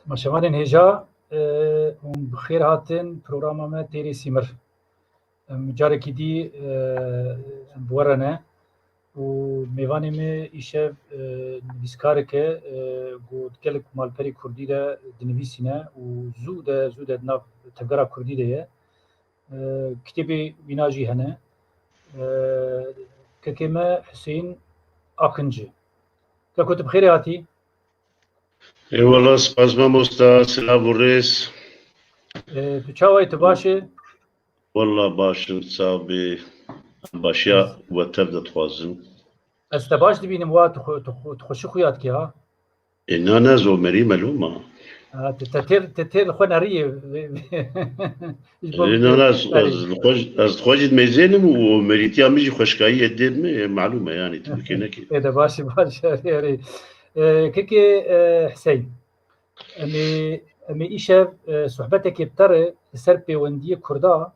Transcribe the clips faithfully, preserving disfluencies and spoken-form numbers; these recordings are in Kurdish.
Temaşevanên hêja, e, hûn bi xêr hatin programa me Têrê Sîmir. Em carekî dî, e, em bi we re ne û mêvanê me îşev, e, nivîskarek e, e, ku gelek malperê kurdî de dinivîsîne û zû de, zû de di nav tevgera kurdî de ye. E, kitêbê wîna jî hene. E, kekê me Huseyîn Akinci. Keko, tu bi xêrê hatî? Eyvallah, spas mamosta, silav û rêz. E, tu çawa yî, tu baş î? Wallah baş im, sax bî. Başiya we tev de dixwazim. Ez te baş dibînim, wa tu xwe, tu xwe, tu xweşik xuya dikî, ha? Ê, na, na, ez Omerî melûm a. Ha, te, te têr, te têr li xwe neriyê. Ê, na, na, ez, ez li xwe, ez li xwe jî dimeyzênim û Omerîtiya min jî xweşkayiyê dê min, ê, melûm e, yanî tu bikê nekê. Ê de baş e, baş e, erê, erê. Ê, kekê, e, Hüseyin. Em ê, em ê îşev, e, sohbetekê bi te re li ser pêwendiyê Kurda,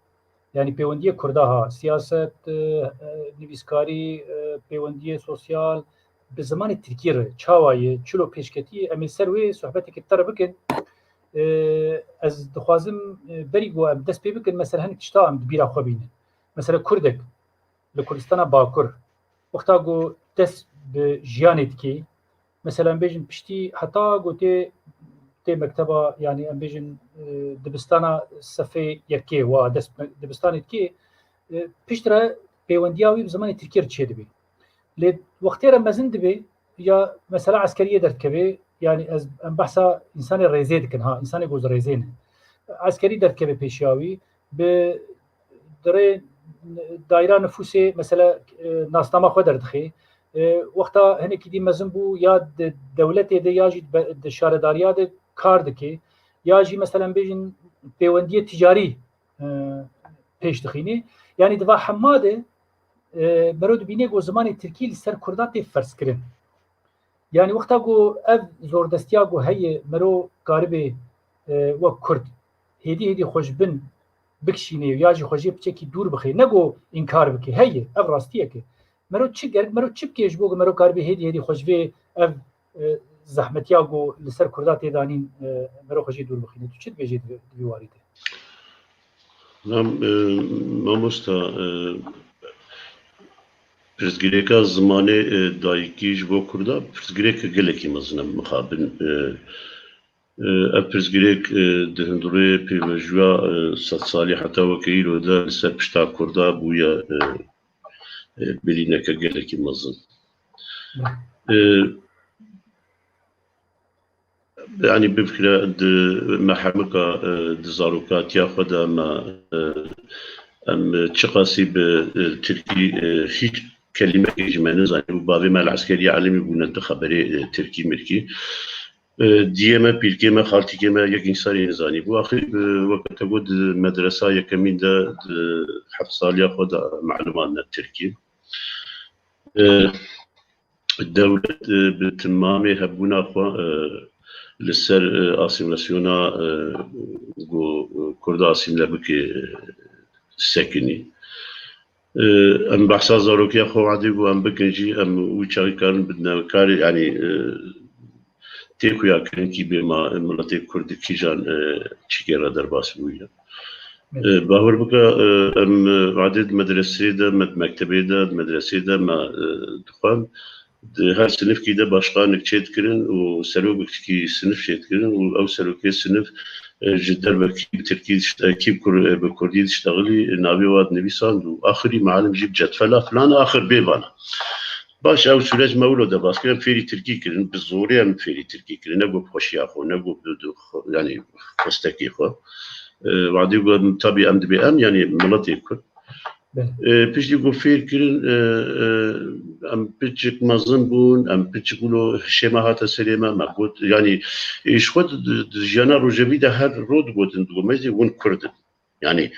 yanî pêwendiyê Kurda ha, siyaset, e, e, nivîskarî, e, pêwendiyê sosyal, bi zimanê tirkî re çawa ye, çilo pêşketiyê, em ê li ser wê sohbetekê bi te re bikin. E, ez dixwazim, e, berî ku em dest pê bikin, mesela hinek tişta em di bîra xwe bînin. Mesela kurdek li Kurdistana Bakur, wexta ku dest bi jiyanê dikê, mesela em bêjin piştî heta ku tê, tê mekteba, yanî em bêjin, e, dibistana sefê yekê wa dest me-, dibistanê dikê, e, piştre pêwendiya wî bi zimanê tirkî re çêdibê. Lê wextê re mezin dibê ya mesela eskeriyê derdikeve, yanî ez, em behsa însanê rêzê dikin, ha, însanê ku ji rêzê ne. Eskerî derdikeve pêşiya wî, bi di rê daîra nifûsê mesela, e, nasnama xwe derdixe. E, wexta hinekî dî mezin bû ya di dewletê de ya jî di be-, di şaredariya de kar dike. Ya jî mesela em bêjin pêwendiyê ticarî, e, pêş dixîne. Yanî di va hema de, e, mero dibîne ku zimanê tirkî li ser kurda tê ferzkirin. Yanî wexta ku ev zordestiya ku heye, mero karibe, e, wek kurd hêdî hêdî xwe ji bin bikişîne ya jî xwe jê piçekî dûr bixe, ne ku înkar bike, heye, ev rastiyek e. Mero çi gerek, mero çi bike ji bo ku mero karibe hêdî hêdî xwe ji vê ev, e, zehmetiya ku li ser kurda tê danîn, e, mero xwe jê dûr bixîne? Tu çi dibêjî di vî, di vî warî de? Nam, e, mamosta, e, pirsgirêka zimanê, e, dayikî ji bo kurda pirsgirêke gelekî mezin e mixabin. E, e, ev pirsgirêk, e, di hundirê pêvajoya, e, sedsalî heta weke îro de li ser pişta kurda bûye, e, e, birîneke gelekî mezin. E, yanî bifikire di me hemika, e, di zarokatiya xwe de me, e, em çiqasî bi, e, tirkî, e, hîç kelîmekê ji me nizanîbû. Bavê me li eskeriya elimî bûne di xeberê, e, tirkî mirkî. E, diyê me, pîrkê me, xaltîkê me yek însanî nizanîbû. Axir, e, weke te got di medresa yekemîn de di heft saliya xwe de melûman ne tirkî. E, dewlet, e, bi timamê hebûna xwe, e, li ser, e, asîmîlasyona, e, ku, e, Kurda asîmîle bike, e, sekinî. E, em behsa zarokiya xwe wadî ku em bikin jî, em wî çaxî karin bidine karê, yanî, e, tê xuya kirin kî bê ma, miletê Kurd kîjan, e, çîkê re derbas bûye. E, bawer bike, e, em, e, wadê di medresê de, me, mektebê de, di medresê de me, e, dixwend. Di her sinifkî de başqanek çêdikirin û serokekî sinif çêdikirin û ew serokê sinif, e, ji derve kî bi tirkî dişte-, kî bi kur-, e, bi kurdî diştexilî, e, navê wa dinivîsand û axirî malim jî bi cetfela filan axir bê vana. Baş ew sûreç me wilo derbas kirin, em fêrî tirkî kirin, bi zorê em fêrî tirkî kirin, ne got bi xweşiya xwe, ne got bi, bi xwe, yanî xwestekê xwe. E, wadî got, tabî em dibê em, yanî miletê Kurd. Belê. E, piştî ku fêr kirin, e, e, em piçik mezin bûn, em piçik wilo hişê me hate serê me, me got, yanî, e, ji xwe di, di, di jiyana rojevî de her roj digotin, digot, me jî hûn Kurd in. Yanî,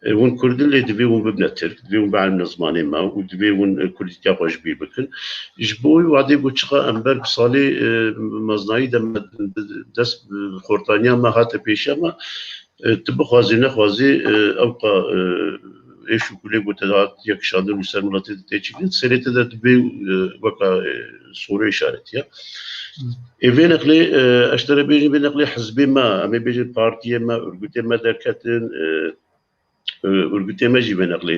e, hûn Kurd in lê divê hûn bibine Tirk, divê hûn bielîmne zimanê me û divê hûn, e, Kurdîtiya xwe ji bîr bikin. Ji bo wî wadê ku çiqa em ber bi salê, e, mezinayî de me, dest bi xortaniya me hate pêşiya me, e, tu bixwazî nexwazî, e, ewqa, e, êş û kulê ku te hat yek şandin û ser miletê te tê çêkirin, serê te de dibê, e, weka, e, sorê işaretiye. Ê vê neqlê, e, ez te re bêjim, vê neqlê hizbê me, em ê bêjin partiyê me, örgütê me derketin, e, e, örgütê me jî vê neqlê,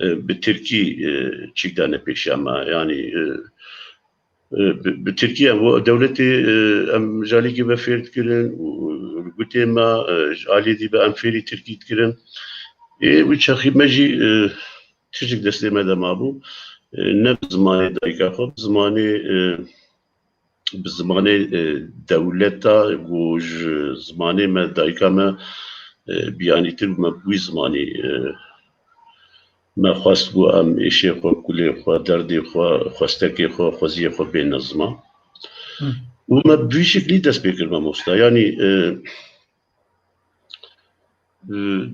e, bi tirkî, e, çîk dane pêşiya me. Yanî, e, e, bi, bi tirkî em, dewletê, e, em ji alîkî ve fêr dikirin û örgütê me, e, ji alî dî ve em fêrî tirkî dikirin. Ê wî çaxî me jî, e, tiştek destê me de mabû. E, ne bi zimanê dayika xwe, bi zimanê, e, bi zimanê, e, dewleta ku ji zimanê me dayika me, e, biyanîtir bû, me bi wî zimanî, e, me xwest ku em êşê xwe, kulê xwe, derdê xwe, xwestekê xwe, xweziyê xwe bêne ziman. Hı. Û me bi vî şeklî dest pê kir mamosta. Yanî, e,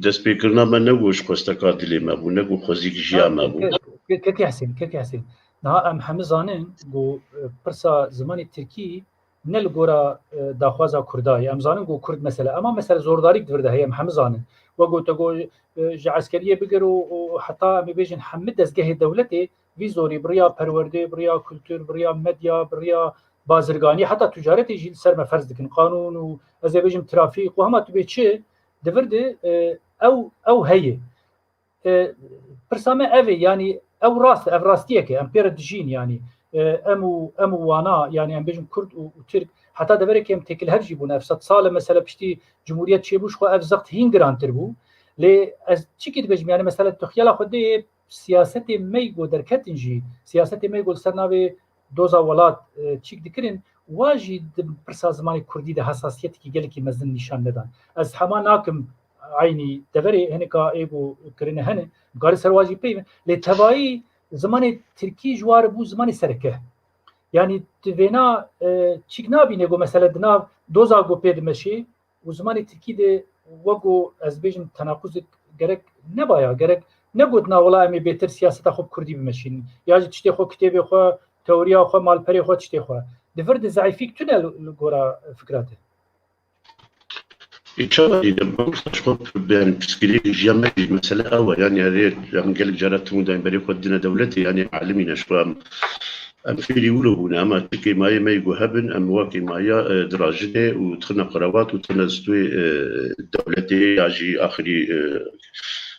destpêkirina me ne ku ji xwesteka dilê me bû, ne ku xwezîk jiya me bû. Kek-, kek-, Kekê Hesên, Kekê Hesên. Niha em hemî zanin ku, e, pirsa zimanê tirkî ne li gora, e, daxwaza Kurda ye. Em zanin ku Kurd mesele, ema mesele zordarîk di vir de heye, em hemî zanin. Wek ku te got, e, ji eskeriyê bigir û, û heta em ê bêjin hemî dezgehê dewletê vî zorî, bi riya perwerdê, bi riya kultur, bi riya medya, bi riya bazirganiyê, heta ticaretê jî li ser me ferz dikin. Qanûn û, ez ê bêjim, trafîk û hema tu bê çi, di vir de, e, ew, ew heye. E, pirsa me ev e, yanî ew rast e, ev rastiyek e, em pê re dijîn, yanî, e, em û, em û wana, yanî em bêjin Kurd û, û Tirk, heta deverekê em têkilhev jî bûn. Ev sed sal e, mesela piştî Cumhuriyet çêbû, ji xwe ev zext hîn girantir bû. Lê ez çikî dibêjim, yanî mesela tu xiyala xwe dê siyasetê me yî ku derketin jî, siyasetê me yî ku li ser navê doza welat, e, çîk dikirin, wa jî di pirsa zimanê kurdî de hesasiyetekî gelekî mezin nîşan nedan. Ez hema nakim eynî deverê hinika ê ku kirine hene, em karî ser wa jî peyvin, lê tevayî zimanê tirkî ji wa re bû zimanê sereke. Yanî tu vêna, e, çîk nabîne ku mesele di nav doza ku pê dimeşê, û zimanê tirkî de wek ku ez bêjim tenaquzek gerek nebaya, gerek negotina wela em ê bêtir siyaseta xwe bi kurdî bimeşînin. Ya jî tiştê xwe, kitêbê xwe, teoriya xwe, malperê xwe, tiştê xwe. Di vir de zeîfîk tune li, li gora fikra te. Ê, çawa dîne? Mamosta ji xwe, yani, piştgirêk jiya me jî mesele ew e. Yani, erê, em gelek cara tim û dayîn berê xwe didine dewletê, yani, alimî ne ji xwe em Em fêrî wilo bûne, ema çi kêmayê me yê ku hebin, em wa kêmaya, e, dirajinê û dixine qerevat û dixine stûyê, e, dewletê ya jî axirî, e,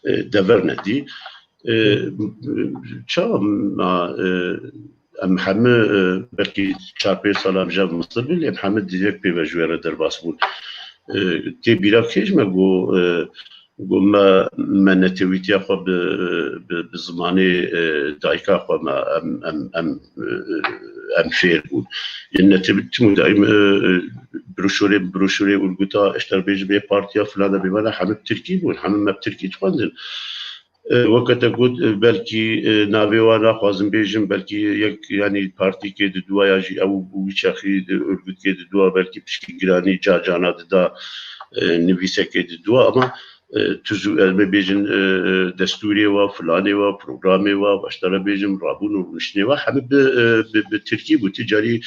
e, dever nedî. E, çawa ma, e, em heme, e, belkî çar pênc sala em ji hev mistir bin, lê em heme dirêk pê ve ji wê re derbas bûn. E, tê bîra kê ji me ku, e, Got me, me netewîtiya xwe bi, bi, bi zimanê, e, dayika xwe me em, em, em, e, em fêr bûn. Yên netewî tim û daîm, e, e, broşûrê, broşûrê Urguta, ji te re bêjim ê partiya filan de bêvana hemî bi tirkî bûn, hemî me bi tirkî dixwendin. E, weke te got, e, belkî, e, navê wan naxwazim bêjim, belkî yek, yanî partîkê diduwa ya jî ew wî çaxî, e, Urgutkê diduwa, belkî pişkî giranî ca cana dida, e, nivîsekê diduwa, ama e, tu zû, em ê bêjin, e, e, destûrê wa, filanê wa, programê wa, ji te re bêjim, rabûn û rûniştinê wa, hemî bi, e, bi, bi tirkî bû. Ti carî,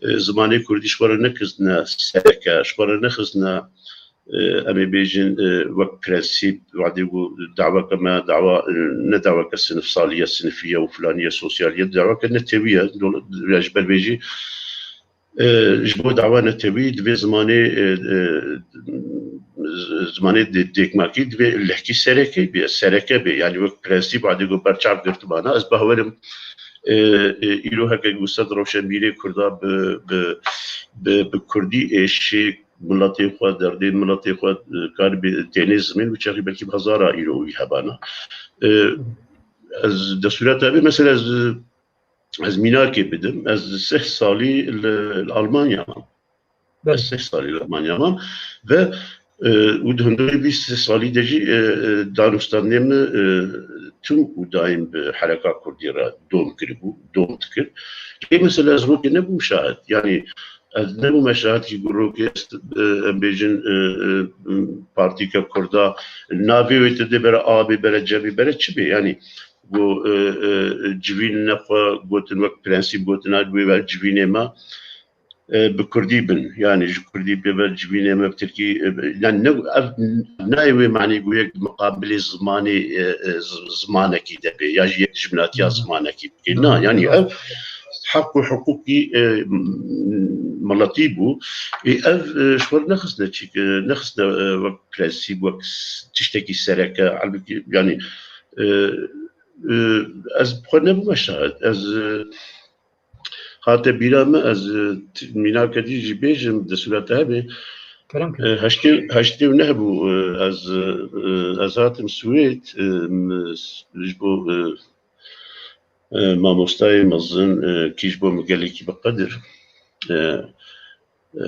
e, zimanê kurdî ji xwe re nexistine sereke, ji xwe re nexistine, e, em ê bêjin, e, wek prensîp, wadî ku daweke me, dawa, e, ne daweke sinifsalî ye, sinifî ye û filanî ye, sosyalî ye, daweke netewî ye. Dola-, ya ji ber vê jî, E, ji bo dawa netewî divê zimanê, e, e, zimanê dê-, dêkmakî divê lehkî sereke bê, sereke bê. Yanî wek prensîp, wadî ku berçav girtibana, ez bawerim, e, e, îro heke ku sed rewşenbîrê Kurda bi, bi, bi, bi Kurdî êşê miletê xwe, derdê miletê xwe, e, karibê tênê zimên, wî çaxî belkî bi hezara îro wî hebana. E, ez destûra te bê, mesela ez, Ez mînakê bidim. Ez sih salî li, li Almanya mam. Belê. Ez sih salî li Almanya mam ve, e, û di hundirê vî sih salî de jî, e, e, danûstandinê min, e, tim û daîm bi hereka kurdî re dom kiribû, dom dikir. Lê mesela ez wekî nebûm şahid. Yanî ez nebûme şahid kî gurokê, e, em bêjin, e, e, partîke kurda navê wê te dê bere A bê, bere C bê, bere çi bê? Yanî ku, e, e, civînine xwe gotin, wek prensîp gotina wê ve civînê me, e, bi kurdî bin. Yanî ji kurdî pê ve civînê me bi tirkî, e, yanî ne, ev nayê wê manî ku yek di miqabilê zimanê, e, e, z-, zimanekî de bê, ya jî yek dijminatiya zimanekî bikê. Na, yanî ev heq û hiqûqî, e, m-, miletî bû. Ê, ev, e, ji xwe nexistine çîk, e, nexistine, e, wek prensîp, wek s-, tiştekî sereke, halbûkî, yanî, e, e, ez bi xwe nebûme şahid. Ez, e, hate bîra min, ez, e, t-, mînaka dî jî bêjim, destûra te hebe. Kerem kir. E, heştê, heştê û neh bû, e, ez, e, ez hatim Swêd, e, m-, s-, ji bo, e, e, mamostayê mezin, e, kî ji bo min gelekî bi qedir, e, e,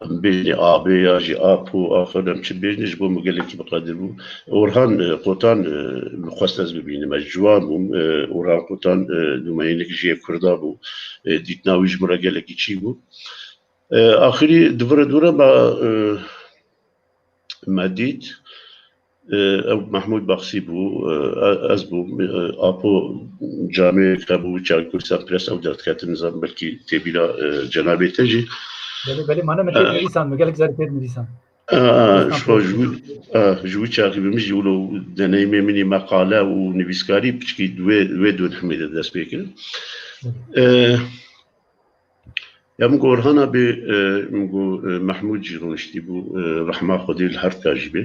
em bêjinê abê ya jî apo, axir em çi bêjinê, ji bo min gelekî bi qedir bû. Orhan, e, Qotan, e, min xwest ez bibînim, ez ciwan bûm. E, Orhan Qotan, e, nûmeyînek jiyê Kurda bû. E, dîtina wî ji min re gelekî çî bû. E, axirî di vir re dû re me, e, me dît. E, ew Mehmûd Baxsî bû, e, ez bûm, e, apo camêrek hebû, Çar Kurdistan Press ew derdiketin, nizanim belkî tê bîra, e, cenabê te jî. Belê, belê, mane min tê dinivîsan, min gelek carî tê dinivîsan. A, a, Kurdistan ji xwe Press. Ji wî, a, ji wî çaxî bi min jî wilo deneyimê min ê meqale û nivîskarî piçkî di wê, wê dönemê de dest pê kir. Belê. E, Ya min got Orhan abi, e, min got, e, Mehmûd jî rûniştî bû, e, rehma Xwedê li her ka jî bê.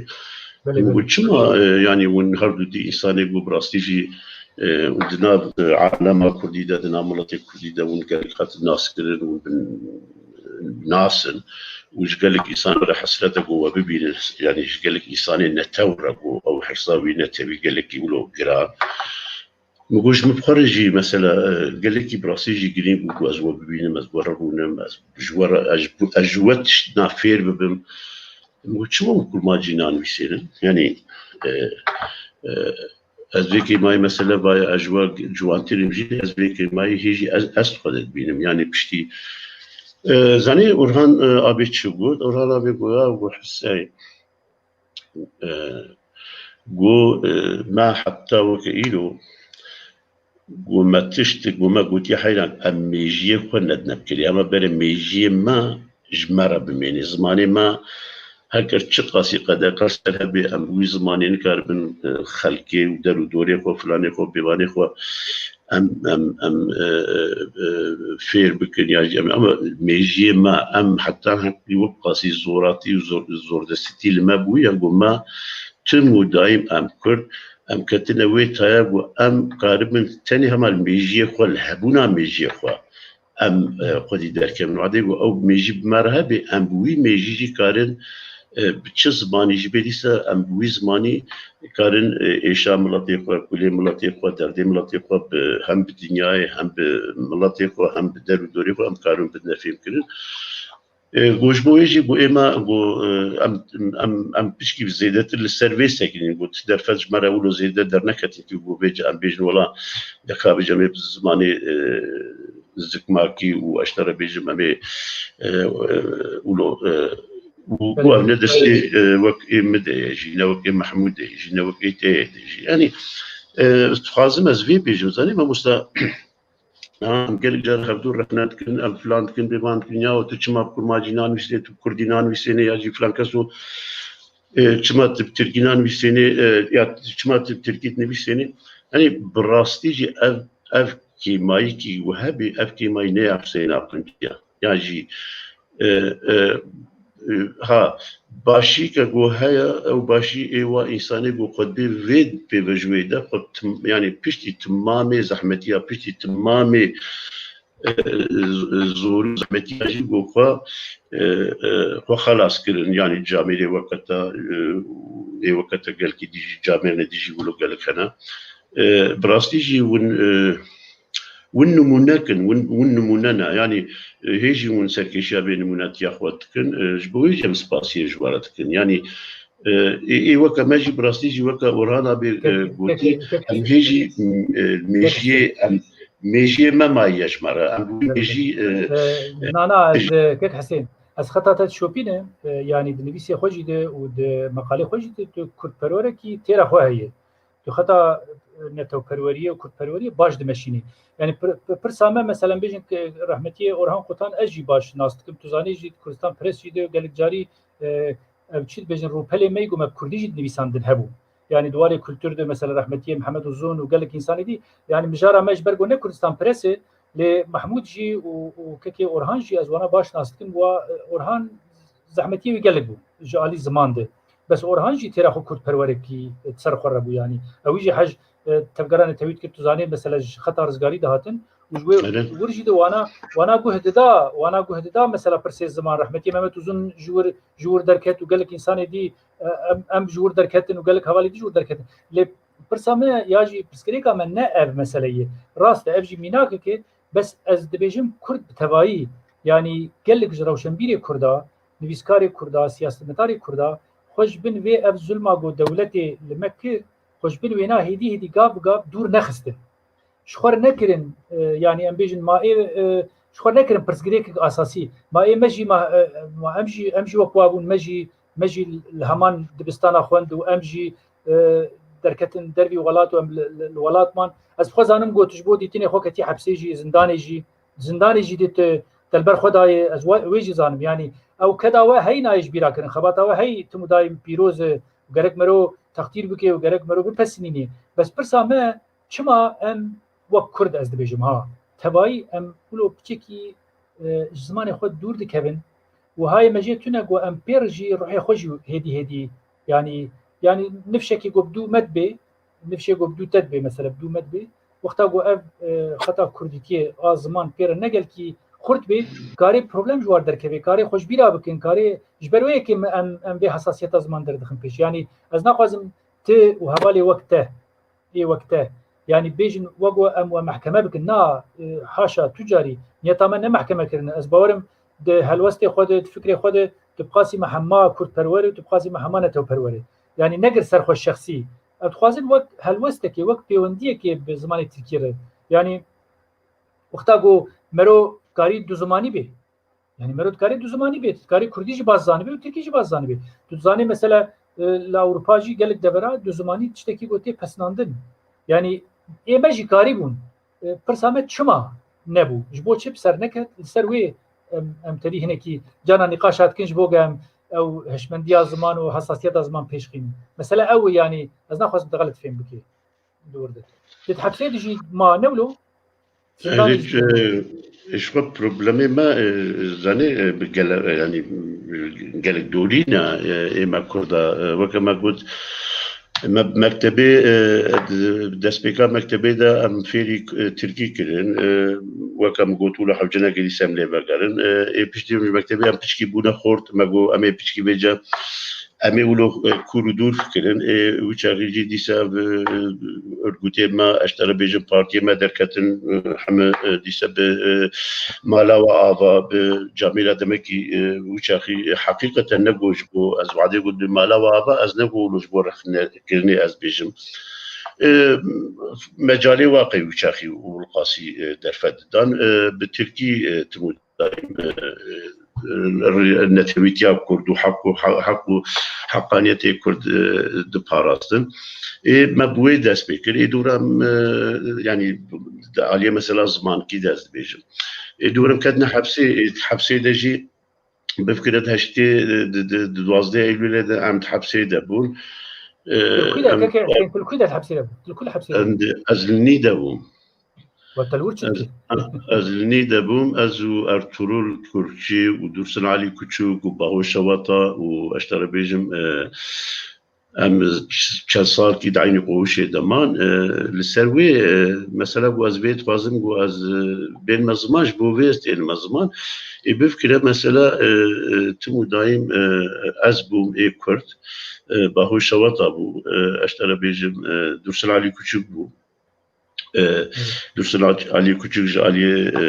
Belê, Min got, belê. Çima, e, yanî hûn her du dî însanê got bi rastî jî, e, di nav, e, alema kurdî de, di nav miletê kurdî de hûn gelek hatin naskirin, hûn bin, nas in û ji gelek însan re hesret e got we bibînin, yanî ji gelek însanê netew re got ew hirsa wî netewî gelekî wilo giran. Min got, ji min bi xwe re jî mesela, e, gelekî bi rastî jî girîng bû ku ez we bibînim, ez we re rûnim, ez ji we re, ez ji, ez ji we tiştna fêr bibim. Min got, çima hûn kurmancî nanivîsênin? Yanî, e, e, ez vê kêmayî mesela vaya ez ji we ciwantir im jî, ez vê kêmayî hê jî ez, ez xwe de dibînim. Yanî piştî, e, zanî Orhan, e, abi çi got? Orhan abi got, ya, got, Husey, e, got, e, me heta weke îro, got, me tişt, got, me gotiye heyran, em mêjiyê xwe nedine bikirî. Ema bere mêjiyê me ji me re bimênê. Zimanê me heger çiqasî qedexe ser hebê, em wî zimanê nikaribin, e, xelkê û der û dorê xwe, filanê xwe, bêvanê xwe, em, em, em, e, e, e, fêr bikin ya jî em, ama mêjiyê me, em heta heqî wek qasî zoratî û zor-, zordestîtî li me bûye, got me tim û daîm em Kurd, em ketine wê taya, got em karibin tenê hema li mêjiyê xwe, li hebûna mêjiyê xwe em, e, xwedî derkevin. Wadê got ew mêjî bi me re hebe, em bi wî mêjî jî karin, e, bi çi zimanî jî bê dîsa em bi wî zimanî karin, e, êşa miletê xwe, kulê miletê xwe, derdê miletê xwe bi, hem bi dinyayê, hem bi miletê xwe, hem bi der û dorê xwe em karin bidine fêmkirin. E, got ji bo wê jî got ê me got, e, em, em, em pişkî zêdetir li ser vê sekinîn, got ti derfet ji me re wilo zêde derneketin ku got vê em bêjin wela dekabe em ê bi zimanê, e, zikmakî û ez te re bêjim em ê, e, e, wilo, e, û, û ev ne destê, e, wek ê min de ye jî, ne wek ê Mehmûdê ye jî, ne wek ê te ye de jî. Yanî, e, dixwazim ez vê bêjim, zanî mamosta, ha, em gelek car hevdû rexne dikin, em filan dikin, bêvan dikin, ya tu çima bi kurmancî nanivîsînê, tu bi kurdî nanivîsînê ya jî filan kes û, e, çima tu bi tirkî nanivîsînê, e, ya çima tu bi tirkî dinivîsînê. Yanî bi rastî jî ev, ev kêmayîkî û hebî, ev kêmayî ne ya Huseyna Qunçiya. Ya jî, e, e, e, ha, başî ke got heye, ew başî ê wa însanê got xwe dê vê pêvejûyê de xwe tim-, yanî piştî timamê zehmetiya, piştî timamê, e, z-, zor û zehmetiya jî got xwe, e, e, xwe xelas kirin. Yanî camêrê weketa, e, ê weketa gelkî dî jî, camêrê dî jî wilo gelek hene. E, bi rastî jî hûn, e, Win nimûne kin, win, win nimûne ne. Yanî, e, hê jî win serkêşiya vê nimûnetiya xwe dikin. E, ji bo wê jî em spasiyê ji we re dikin. Yanî, e, ê, ê weke me jî bi rastî jî weke Orhan abê, e, Kek, gotî, kek, kek, em hê jî, e, mêjiyê, em, mêjiyê me mayiye ji me re. Em wî Belê, mêjî, e, belê. E, e, nana, ez, e, kek Hesên, ez xeta te dişopînim, e, yanî di nivîsê xwe jî de û di meqalê xwe jî de tu kurdperwerekî têra xwe heye. Tu xeta, e, netewperweriyê û kurdperweriyê baş dimeşînî. Yanî pir-, pir-, pirsa me, meselen, bêjin ke rehmetiyê Orhan Qotan ez jî baş nas dikim. Tu zanî jî Kurdistan Press jî de gelek carî, e, ev çi dibêjin, rûpelê me yî ku me bi kurdî jî dinivîsandin hebû. Yanî di warê kultur de mesela rehmetiyê Mihemed Uzun û gelek însanê dî, yanî mijara me ji ber ku ne Kurdistan Press e, lê Mehmûd jî û, û kekê Orhan jî ez wana baş nas dikim. Wa, e, Orhan zehmetiyê wî gelek bû ji alî ziman de. Bes Orhan jî têra xwe kurdperwerekî, e, ser xwe re bû yanî. Ew jî hej, e, tevgerane tewît kir, tu zanî mesela ji xeta rizgarî dihatin û ji wê Erê. wir jî de wana, wana guh dida, wana guh dida mesela pirsê ziman. Rehmetiyê Mehmet Uzun ji wir, ji wir derket û gelek însanê dî, e, em, em ji wir derketin û gelek hevalê dî ji wir derketin. Lê pirsa me ya jî pirsgirêka me ne ev mesele ye. Rast e, ev jî mînakek e, bes ez dibêjim Kurd bi tevayî, yanî gelek ji rewşenbîrê Kurda, nivîskarê Kurda, siyasetmedarê Kurda xwe ji bin vê ev zulma ku dewletê li me kir, xwe ji bin wêna hêdî hêdî gav bi gav dûr nexistin. Ji xwe re nekirin, e, yanî em bêjin ma ê, e, ji xwe re nekirin pirsgirêkek asasî. Ma ê me jî, ma, e, ma em jî, em jî wek wa bûn, me jî, me jî li heman dibistana xwend û em jî, e, derketin dervî welat û em li, li, li welat man. Ez bi xwe zanim ku tu ji bo dîtinê xwe ketî hepsê jî, zindanê jî, zindanê jî dê tu te li ber xwe dayê, ez we, wê jî zanim. Yanî ew keda we hey nayê ji bîra kirin, xebata we hey tim û dayim pîroz e, gerek mero textîr bike û gerek mero bipesinînê. Bes pirsa me, çima em wek Kurd, ez dibêjim ha, tevayî em wilo piçekî, e, ji zimanê xwe dûr dikevin û hayê me jê tune ku em pê re jî ruhê xwe jî hêdî hêdî, yanî, yanî nifşekî ku bi dû me dibê, nifşê ku bi dû te dibê, mesela bi dû me dibê, wexta ku ev, e, xeta kurdîtiyê a ziman pê re ne gelkî xurt bê, karê problem ji war derkevê, karê xwe ji bîra bikin, karê ji ber wê yekê me em, em vê hesasiyeta ziman derdixin pêş. Yanî ez naxwazim tu û hevalê wek te, ê wek te, yanî bêjin wek we em we mehkeme bikin. Na, e, haşa, tu carî niyeta me ne mehkeme kirine. Ez bawerim di helwestê xwe de, di fikrê xwe de, tu bi qasî me hema kurdperwer û tu bi qasî me hema netewperwer e. Yanî negir ser xwe şexsî. Ev dixwazin wek helwestekê, wek pêwendiyekê bi zimanê tirkî re. Yanî wexta ku mero karî du zimanî bê. Yanî mero dikarî du zimanî bê, tu dikarî kurdî jî baş zanibê û tirkî jî baş zanibê. Tu dizanî mesela, e, li Ewropa jî gelek devera du zimanî tiştekî ku tê pesnandin. Yanî ê me jî karî bûn. E, pirsa me çima nebû? Ji bo çi bi ser neket? Li ser wê em, em tevî hinekî cana nîqaşa dikin ji bo ku em ew hişmendiya ziman û hesasiyeta ziman pêş xînin. Mesele ew e, yanî ez naxwazim te xelet fêm bikê. Dûr de. Di hepsê de jî ma ne wilo? Zindanê Erê, jî e, ji xwe problemê me, e, zanê, e, bi gele-, e, yanî, e, gelek dorî ne, e, ê me Kurda, e, weke me got, me bi mektebê, e, di-, destpêka mektebê de em fêrî, e, tirkî kirin. E, weke min got, wilo hewce negerî sem lê vegerin. E, ê piştî ji mektebê em piçkî bûne xort, me got, em ê piçkî vêce Em ê wilo, e, kûr û dûr fikirin. Ê, wî çaxî jî dîsa bi, e, örgûtê me, ez te re bêjim partiyê me derketin, e, heme, e, dîsa bi, e, mala we ava, bi camêra demekî, e, wî çaxî, e, heqîqeten ne got ji bo ez wadê got bi mala we ava, ez ne got wilo ji bo rexnekirinê ez bêjim. E, mecalê waqê wî çaxî û wilqasî, e, derfet didan. E, bi tirkî, e, tim û daîm, e, e, netewîtiya Kurd û heq û he-, heq û heqaniyetê Kurd, e, diparastin. Ê me bi wê dest pê kir. Ê dûra em, e, yanî di aliyê mesela zimankî de ez dibêjim. Ê dûra em ketine hepsê, ê hepsê de jî bifikire di heştê, di, di, di duwazdeh Eylûlê de em di hepsê de bûn. E, Li ku de, em, keke, em li ku de hepsê de bûn? Li ku hepsê de em bûn? Di, ez li nî de bûm. Wa te li wir çi Ez, dikî? ez li nî de bûm, ez û Ertuğrul Kürkçü û Dursun Ali Küçük û Baho Şewata û ez te re bêjim, e, em ç-, çend salkî di eynî qowişê de man. E, li ser wê, e, mesela ku ez vê dixwazim ku ez, e, bênime ziman, ji bo vê ez tênime ziman. Ê bifikire mesela, e, e, tim û daîm, e, ez bûm ê Kurd, e, Baho Şewata bû, e, ez te re bêjim, e, Dursun Ali Küçük bû. E, Dursun Al-, Aliyê Küçük ji aliyê, e,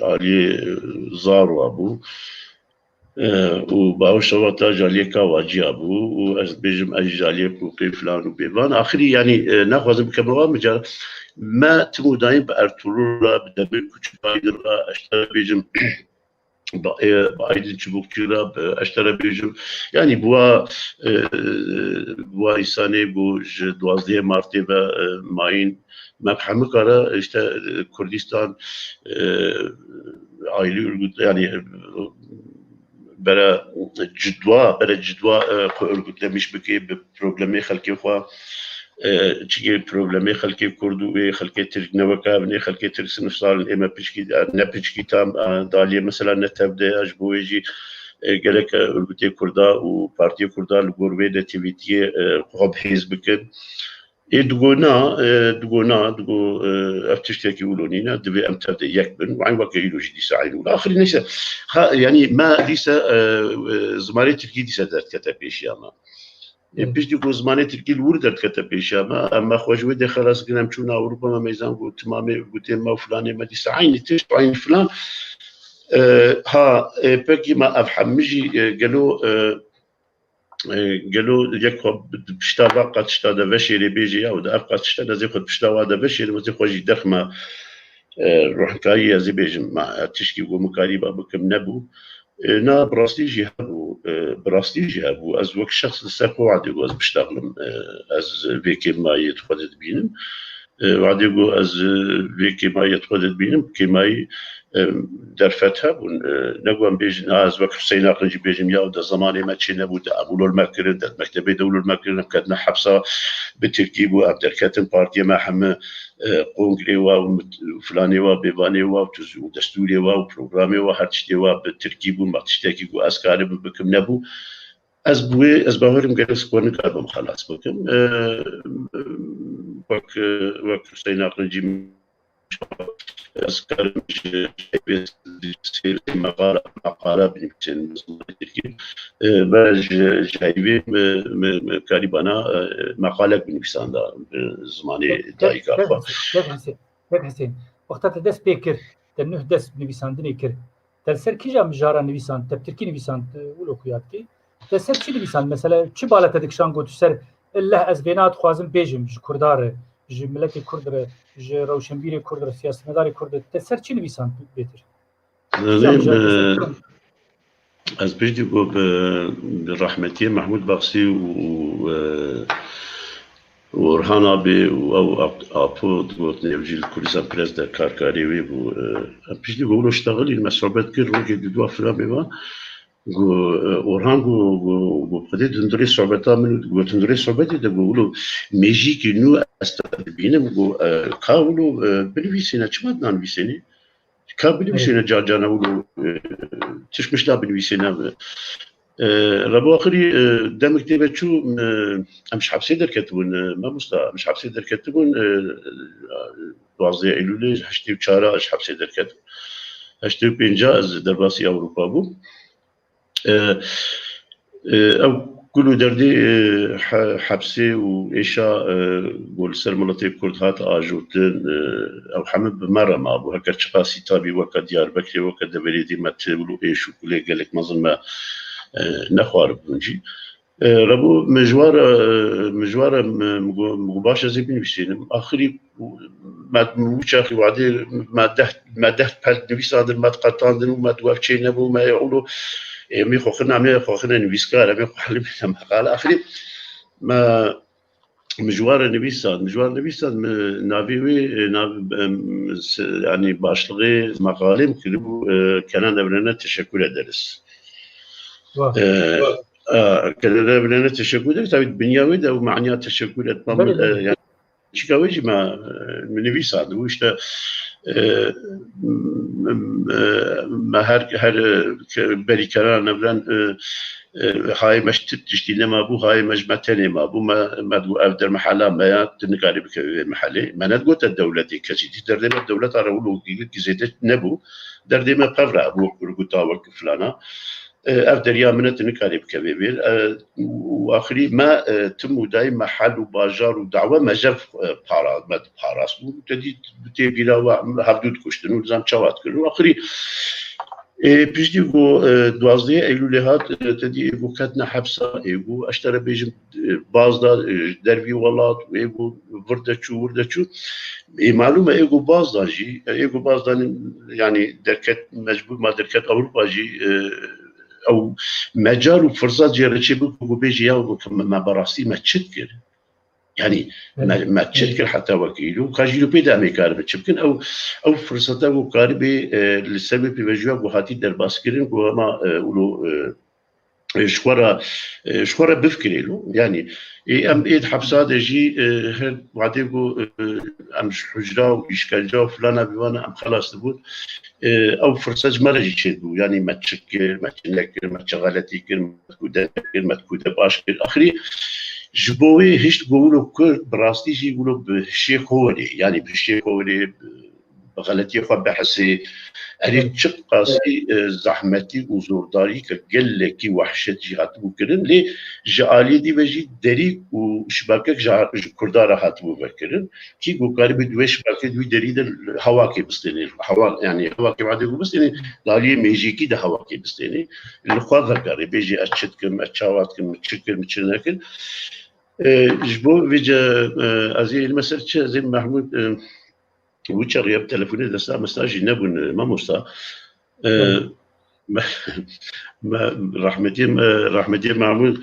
aliyê Zarwa bû. E, û Baho Şewata ji aliyê Kavaciya bû. Û ez dibêjim ez ji aliyê Qûqê filan û bêvan. Axirî, yanî, e, naxwazim bikeme wan micar. Me tim û dayîn bi Ertuğrul re, bi Demir Küçük Aydın re, ez te bêjim, bi, e, bi Aydın Çubukçu re, bi, ez te re bêjim. Yanî bi wa, e, bi wa însanê ku ji duwazdehê Martê ve, e, mayîn, me bi hemika re, işte, e, Kurdistan, e, ailî örgüt, yanî, e, bere cidwa, bere cidwa, e, xwe örgütlemiş bike bi problemê xelkê xwe. E, çikê problemê xelkê Kurd û ê xelkê Tirk ne weke evin, ê xelkê Tirk sinifsal in, ê me piçkî, e, ne piçkî tam, e, daliyê mesela ne tev de ya, ji bo wê jî, e, gerek, e, örgütê Kurda û partiyê Kurda li gor wê netivîtiyê, e, xwe bi hêz bikin. Ê digo na, e, digo na, digo, e, ev tiştekî wilo nîne, divê em tev de yek bin. Û eyn weke îro jî dîsa eyn wilo. Axirî neyse, ha, yanî me dîsa, e, e, zimanê tirkî dîsa derdikete pêşiya me. Ê, Evet. Piştî ku zimanê tirkî li wir derdikete pêşiya me, em me xwe ji wê dê xelas kirin, em çûn Ewropa, me meyzan got, timamê gotê me û filanê me dîsa eynî tişt, eynî filan. E, ha, e, pekî me ev hemî jî, e, gelo, e, e, gelo yek xwe bi pişta va qatişta de veşêrê bêjê ya û de ev qatişta de zê xwe pişta wa de veşêrim, zê xwe jî derxime, e, ruhnkayî ez ê bêjim, ma, e, tişkî ku min karîba bikim nebû. E, na bi rastî jî hebû, e, bi rastî jî hebû. Ez wek şexs li ser xwe wadê ku ez biştaxlim, e, ez vê kêmayê di xwe de dibînim. E, wadê ku ez, e, vê kêmayê di xwe de dibînim, kêmayî, e, derfet hebûn. E, ne ku em bêjin, ha, ez wek Huseyna Qincî bêjim, ya de zemanê me çê nebû, de em wilo li me kirin, de mektebê de wilo li me kirin, em ketine hepsa bi tirkî bû, em derketin partiyê me heme, e, kongrê wa û mit-, filanê wa, bêvanê wa û tuz û destûrê wa û programê wa, her tiştê wa bi tirkî bû, ma tiştekî ku ez karibim bikim nebû. Ez bi wê, ez bawerim gelek ji xwe nikaribim xelas bikim. E, wek, wek Huseyna Qincî ez karim ji, ji heyvê sê meqala, meqala binivîsim bi zimanê tirkî. E, me ji, ji heyvê me, me, me karîbana, e, meqalek binivîsanda bi zimanê Kek, dayika kek, xwe. Kek Husên, kek Husên, wexta te dest pê kir, te nuh dest nivîsandinê kir, te li ser kîja mijara nivîsand, te bi tirkî nivîsand, e, wilo xuya dikî? Te ser çi nivîsand? Mesela çi bala te dikişand got tu ser, "Leh ez vêna dixwazim bêjim ji Kurda re, ji miletê Kurd re, ji rewşenbîrê Kurd re, siyasetmedarê Kurd re." Te ser çi nivîsand bêtir? Kîja Lê, mijara te ser e, çi? Ez piştî ku bi, bi rehmetiyê Mehmûd Baxsî û, û, e, û Orhan Abê û ew ap-, Apo digotin, ew jî li Kurdistan Press de karkarê wê bû. E, em piştî ku wilo ştexilîn, me sohbet kir, rokê di dua filamê ve. Got, e, Orhan got, got, got, xwedê di hundirê sohbeta min û got, hundirê sohbetê de got, wilo mêjîkî nû ez te dibînim, got, e, ka wilo, e, binivîsîne, çima dinanivîsênî? Ka binivîsêne, Evet. Car carna wilo, e, tişt mişt da binivîsêne. E, Rebo axirî, e, demik tê ve çû, e, em ji hepsê derketibûn, e, mamosta, em ji hepsê derketibûn, e, duwazdeh Eylûlê heştê û çar ji hepsê derketibûn. Heştê û pênc ez derbasî Ewropa bûm. E, e, ew kul û derdê, e, he-, hepsê û êşa, e, ku li ser miletê Kurd hat ajotin, e, ew heme bi me re mabû. Heger çiqasî tabî weke Diyarbekirê, weke deverê dî me ti wilo êş û kulê gelek mezin me, e, nexwaribûn jî. E, Rebo, min ji wa re, e, min ji wa re, min, min got, min got, baş ez ê binivîsînim. Axirî me, min wî çaxî wadê me deh, me deh pel nivîsandin, me diqetandin û me di we çê nebû, me ê wilo, ê, em ê xwe xirine, em ê xwe xirine nivîskar, em ê xwe helimîne meqale. Axirî me, min ji wa re nivîsand, min ji wa re nivîsand, min navê wê, e, nav-, em, se-, yanî başlixê meqalê min kiribû, e, Kenan Evren'e teşekkür ederiz. Wah. E, Wah. E, Kenan Evren'e teşekkür ederiz. Tabii dinya wê de ew manya teşekkür etme Belê, min, e, belê. Yani çika wê jî me, e, min nivîsandibû. İşte, e, m-, m-, e, me her, her, e, ke-, berî Kenan Evren, e, e, hayê me ji ti tiştî nema bû, hayê me ji me tenê ma bû. Me, me digot ev der mehela me ya, tu nikarî bikevî vê mehelê. Me nedigote dewletê kesî. Dî derdê me dewleta re wilo gî-, gî zêde nebû. Derdê me pev re bû, wek örgüta, wek filana. E, ev deriya min e, tu nikarî bikevê vê. E, û axirî me, e, tim û dayî me hel û bajar û dawa me jev, e, para, me diparast. Û te dî tê bîra we hevdû dikuştin û nizam çawa dikirin. Û axirî, e, piştî ku, e, duwazdehê Eylûlê hat, e, te dî ê ku ketine hepsa, ê ku ez te re bêjim, e, baz da, e, ji dervî welat û ê ku vir de çû, wir de çû. Ê malûm e, ê ku baz da jî, e, ê ku baz da, yanî derket, mecbûr ma derket Ewropa jî, e, ew mecal û firsat jê re çêbû ku bêjî ya ku me, me berastî me çi dikir. Yanî me, me çi dikir heta wekî îro, ka jî îro pê de em ê karibin çi bikin? Ew, ew firseta ku karibê, e, li ser wê pêvajoya ku hatî derbaskirin, ku hema, e, wilo, e, e, ji xwe re, e, ji xwe re bifikirê lo. Yanî, ê, em ê di hepsa de jî, e, her wadê ku, e, em ji hicra û îşkence û filana bivana em xelas dibûn. E, ew firset ji me re jî çêdibû. Yanî me çi kir, me çi nekir, me çi xeletî kir, me kude nekir, me kude baş kir. Axirî ji bo wê hişt ku wilo Kurd bi rastî jî wilo bi hişê xwe werê, yanî bi hişê xwe werê, bi, bi xeletiyê xwe bihisê. Erê çiqasî, e, zehmetî û zordarî ke gelekî wehşet jî hatibû kirin, lê ji aliyê dî ve jî derî û şibakek ji, ji Kurda re hatibû vekirin. Kî ku karibî di wê şibakê di wî derî de hewakê bistênê. Hewa, yanî hewakê wadê ku bistênê, li aliyê mêjîkî de hewakê bistênê. Li xwe vegerê, bêjê ez çi dikim, ez çawa dikim, min çi kir, min çi nekir. E, ji bo vê ce, e, ez ê êlime ser çi, ez ê Mehmûd, e, wî çaxê ev telefonê desta mesta jî nebûn, e, mamosta. E, me, me, rahmetiyê, me, rahmetiyê Mehmûd,